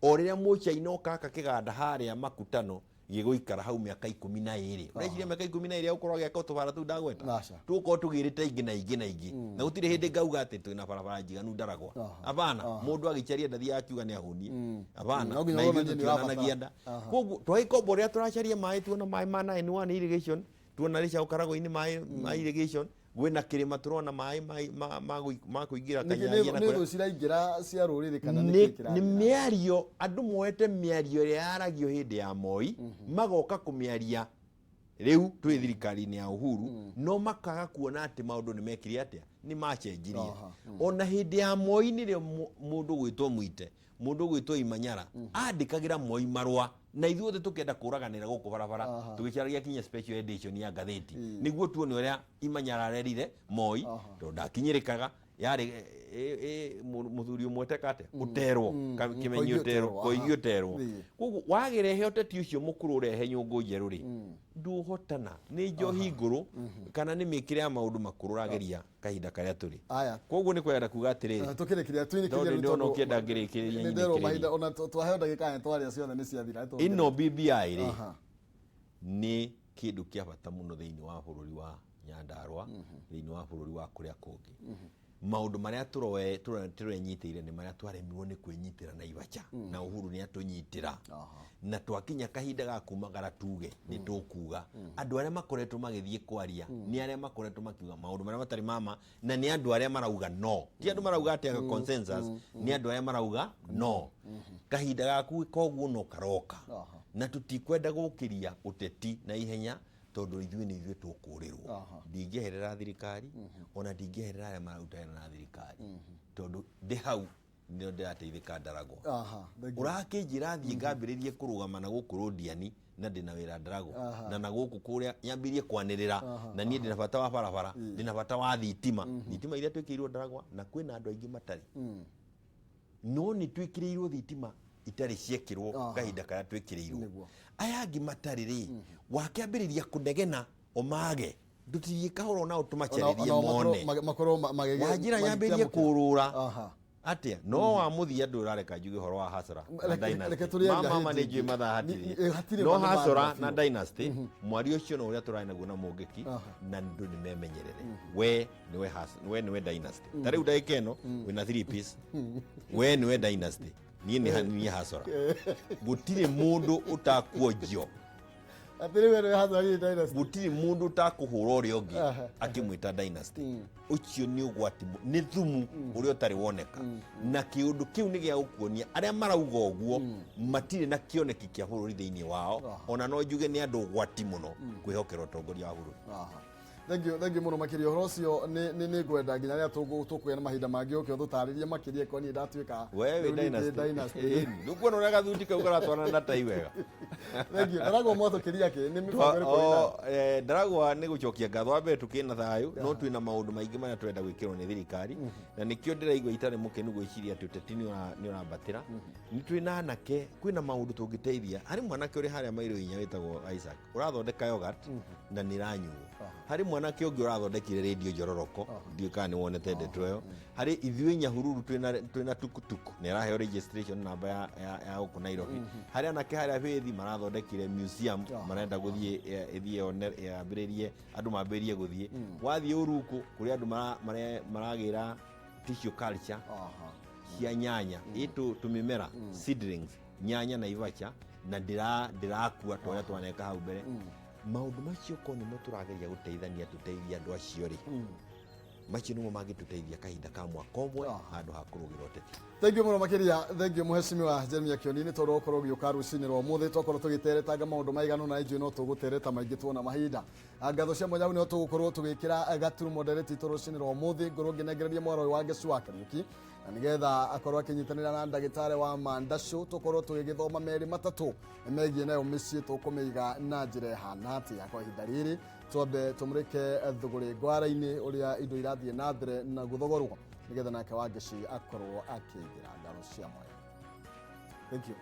o rĩrĩa mũcaina ũkaka kĩganda harĩa Makutano gĩgũikara hau mĩaka 12. Ũreciria mĩaka 12 agũkorwo agĩaka tũbara tũu ndagweta? Aca. Tũgũkorwo tũgĩrĩte ingĩ na ingĩ na ingĩ, na gũtirĩ hĩndĩ ngauga atĩ twĩna barabara njiganu Ndaragwa. Abana, mũndũ agĩcaria ndathiaga akiuga nĩ ahũnie, abana. No nginya Na ithuĩ wonanie nĩ tũtionanagia ũrabatara. nda. Koguo twagĩkomba ũrĩa tũracaria maĩ, tuona maĩ ma 9-1 irrigation, tuona Rĩcaũ Karagũ-inĩ maĩ ma irrigation, gwĩna kĩrĩma tũrona maĩ ma kũingĩra Nĩkĩ Kanyagia na nĩ kũrĩa. Thũ ciraingĩra cia rũrĩrĩ kana Nĩ nĩkĩ nĩ kĩrathiĩ? Mĩario andũ moete mĩario ĩrĩa yaragio hĩndĩ ya Moi, magoka kũmĩaria rĩu twĩ thirikari-inĩ ya Uhuru, no makaga kuona atĩ maũndũ nĩ mekire atĩa, nĩ macenjirie. Ona hĩndĩ ya Moi nĩrĩo mũndũ gwĩtwo Mwite, mũndũ gwĩtwo Imanyara andĩkagĩra Moi marũa, na ithuothe tũkenda kũraganĩra gũkũ barabara, tũgĩcaragia kinya special edition ya ngathĩti nĩguo tuone ũrĩa Imanyara arerire Moi, tondũ ndakinyĩrĩkaga, yarĩ mũthuri ũmwe teka atĩa ũterwo kĩmenyi Koigi ũterwo. ũterwo, Koigi ũterwo. Koguo wagĩrehe ũteti ũcio mũkũrũ, ũrehe nyũngũ njerũ rĩ, ndũhotana, nĩ njohi ngũrũ kana nĩ mĩkĩre ya maũndũ makũrũ ũrageria kahinda karĩa tũrĩ. Aya. Koguo nĩ kwenda kuga atĩrĩrĩ, Tũkĩrĩkĩria tondũ twinĩkĩria. Ndĩrona ũkĩenda ngĩrĩkĩrĩria, Nĩ nderwo nyinĩkĩrĩrie. Mahinda ona twaheo ndagĩka nĩ twaria ciothe nĩ ciathira. Ĩno BBI rĩ, nĩ kĩndũ kĩa bata mũno thĩinĩ wa bũrũri wa Nyandarua, thĩinĩ wa bũrũri wa kũrĩa kũngĩ. Maũndũ marĩa tũrenyitĩire nĩ marĩa twaremirwo nĩ kwĩnyitĩra na ibaca, na Uhuru nĩ atũnyitĩra, na twakinya kahinda ga kumagara tuge nĩ tũkuga. Andũ arĩa makoretwo magĩthiĩ kwaria nĩ arĩa makoretwo makiuga maũndũ marĩa matarĩ mama, na nĩ andũ arĩa marauga no, ti andũ marauga atĩ anga consensus, nĩ andũ arĩa marauga no. Kahinda gaku koguo no karoka, na tũtikwenda gũkĩria ũteti na ihenya, tondũ ithuĩ nĩ ithuĩ tũkũrĩrwo. Ndingĩeherera thirikari, ona ndingĩeherera arĩa mararuta wĩra na thirikari, tondũ ndĩ hau nĩo ndĩrateithĩka Ndaragwa. Thank you. Ũrakĩnjĩra thiĩ ngambĩrĩrie kũrũgama na gũkũ Rũndiani na ndĩna wĩra Ndaragwa, na gũkũ kũrĩa nyambĩrĩrie kwanĩrĩra, na niĩ ndĩna bata wa barabara, ndĩna bata wa thitima, thitima iria twĩkĩirwo Ndaragwa, na kwĩna andũ aingĩ matarĩ, no nĩ twĩkĩrĩirwo thitima itarĩ ciekĩrwo kahinda karĩa twĩkĩrĩirwo. Aya angĩ matarĩ rĩ, wakĩambĩrĩria kũnegena omage ndũtirie kahora onao tũmacarĩrie Onao makorwo mone makorwo wanjĩra nyambĩrĩrie kũrũra. Atia no wa muthia ndå rareka njuge horo wa hasara na Reke dynasty. tũrĩaria Mama hĩndĩ nĩ njũĩ ĩngĩ. mathaa Hatirĩ hatirĩ no ma nĩ hasara mathaa na biũ. dynasty mwario ũcio no ũrĩa tũrarĩ naguo na mũngĩki na andũ nĩ memenyerere we nĩwe we nĩwe dynasty. Ta rĩu ndagĩka ĩno wĩna three piece, we nĩwe dynasty, niĩ nĩ niĩ hasara. Gũtirĩ mũndũ ũtakuonjio. Atĩrĩ, we nĩwe hasara, niĩ dynasty. Gũtirĩ mũndũ ũtakũhũra ũrĩa ũngĩ akĩmwĩta dynasty. Ũcio nĩ ũgwati nĩ thumu ũrĩa ũtarĩ woneka, na kĩũndũ kĩu nĩ gĩa gũkuonia arĩa marauga ũguo matirĩ na kĩoneki kĩa bũrũri thĩinĩ wao. Ona no njuge nĩ andũ ũgwati mũno kwĩhokera ũtongoria wa bũrũri. Aha. Thank you, thank you mũno makĩria. Ũhoro ũcio nĩ ngwenda nginya rĩrĩa tũkũgĩa na mahinda mangĩ ũke ũtũtarĩrie makĩria ko niĩ ndatuĩka we wĩ rĩu niĩ ndĩ dynasty. Dynasty. Ĩni, nĩkuona ũrĩa gathuti kau karatwarana na tai wega. Thank you. Ndaragwo mwatũkĩria kĩ nĩ mĩbango ĩrĩkũ wĩnayo? Ndaragwa nĩ gũcokia ngatho. Wa mbere, tũkĩna thayũ, no twĩna maũndũ maingĩ marĩa tũrenda gwĩkĩrwo nĩ thirikari, na nĩkĩo ndĩraigua itarĩ mũkenu gwĩciria atĩ ũteti nĩ ũrambatĩra. Nĩ twĩna anake, kwĩna maũndũ tũngĩteithia. Harĩ mwanake ũrĩ harĩa mairo 4 wĩtagwo Isaac ũrathondeka yogurt na nĩ ĩranyuo. Harĩ mwanake ũngĩ ũrathondekire rĩndio njororoko, ndiũĩ kana nĩ wonete ndeto ĩyo. Harĩ ithuĩ Nyahururu twĩna tukutuku na ĩraheo registration namba ya gũkũ Nairobi. Harĩ anake harĩa Bĩthi marathondekire museum, marenda gũthiĩ ĩthiĩ yone yambĩrĩrie andũ mambĩrĩrie gũthiĩ. Wathiĩ Ũruku kũrĩ andũ maragĩra tissue culture cia nyanya, ĩ tũmĩmera seedlings, nyanya na ibacha, na ndĩrakua ta ũrĩa twaneka hau mbere. Maũndũ macio ko nĩmo tũrageria gũteithania, tũteithie andũ acio rĩ, macio nĩmo mangĩtũteithia kahinda ka mwaka ũmwe handũ ha kũrũgĩra ũteti. Thank you mũno makĩria, thank you mũhecimiwa Jeremia Kioni nĩ tondũ ũkorwo ũgĩũka rũcinĩ rwa ũmũthĩ. Twakorwo tũgĩteretanga maũndũ maigana ũna, njũĩ no tũgũtereta maingĩ tuona mahinda. Ngatho cia mwanya nĩho tũgũkorwo tũgĩkĩra gaturumo ndereti itũ rũcinĩ rwa ũmũthĩ. Ngorwo ngĩnengereria mwaro ũyũ wa Ngeci wa Kariũki na nĩgetha akorwo akĩnyitanĩra na ndagĩtarĩ wa Mandacũ, tũkorwo tũgĩgĩthoma merĩ matatũ megiĩ nayo mĩciĩ tũkũmĩiga na njĩra ĩhana atĩa. Kwa ihinda rĩrĩ twambe tũmũrĩke thũgũrĩ ngwara-inĩ ũrĩa indo irathiĩ na mbere na gũthogorwo, nĩgetha nake Wangeci akorwo akĩingĩra. Ngatho cia mwanya, thank you.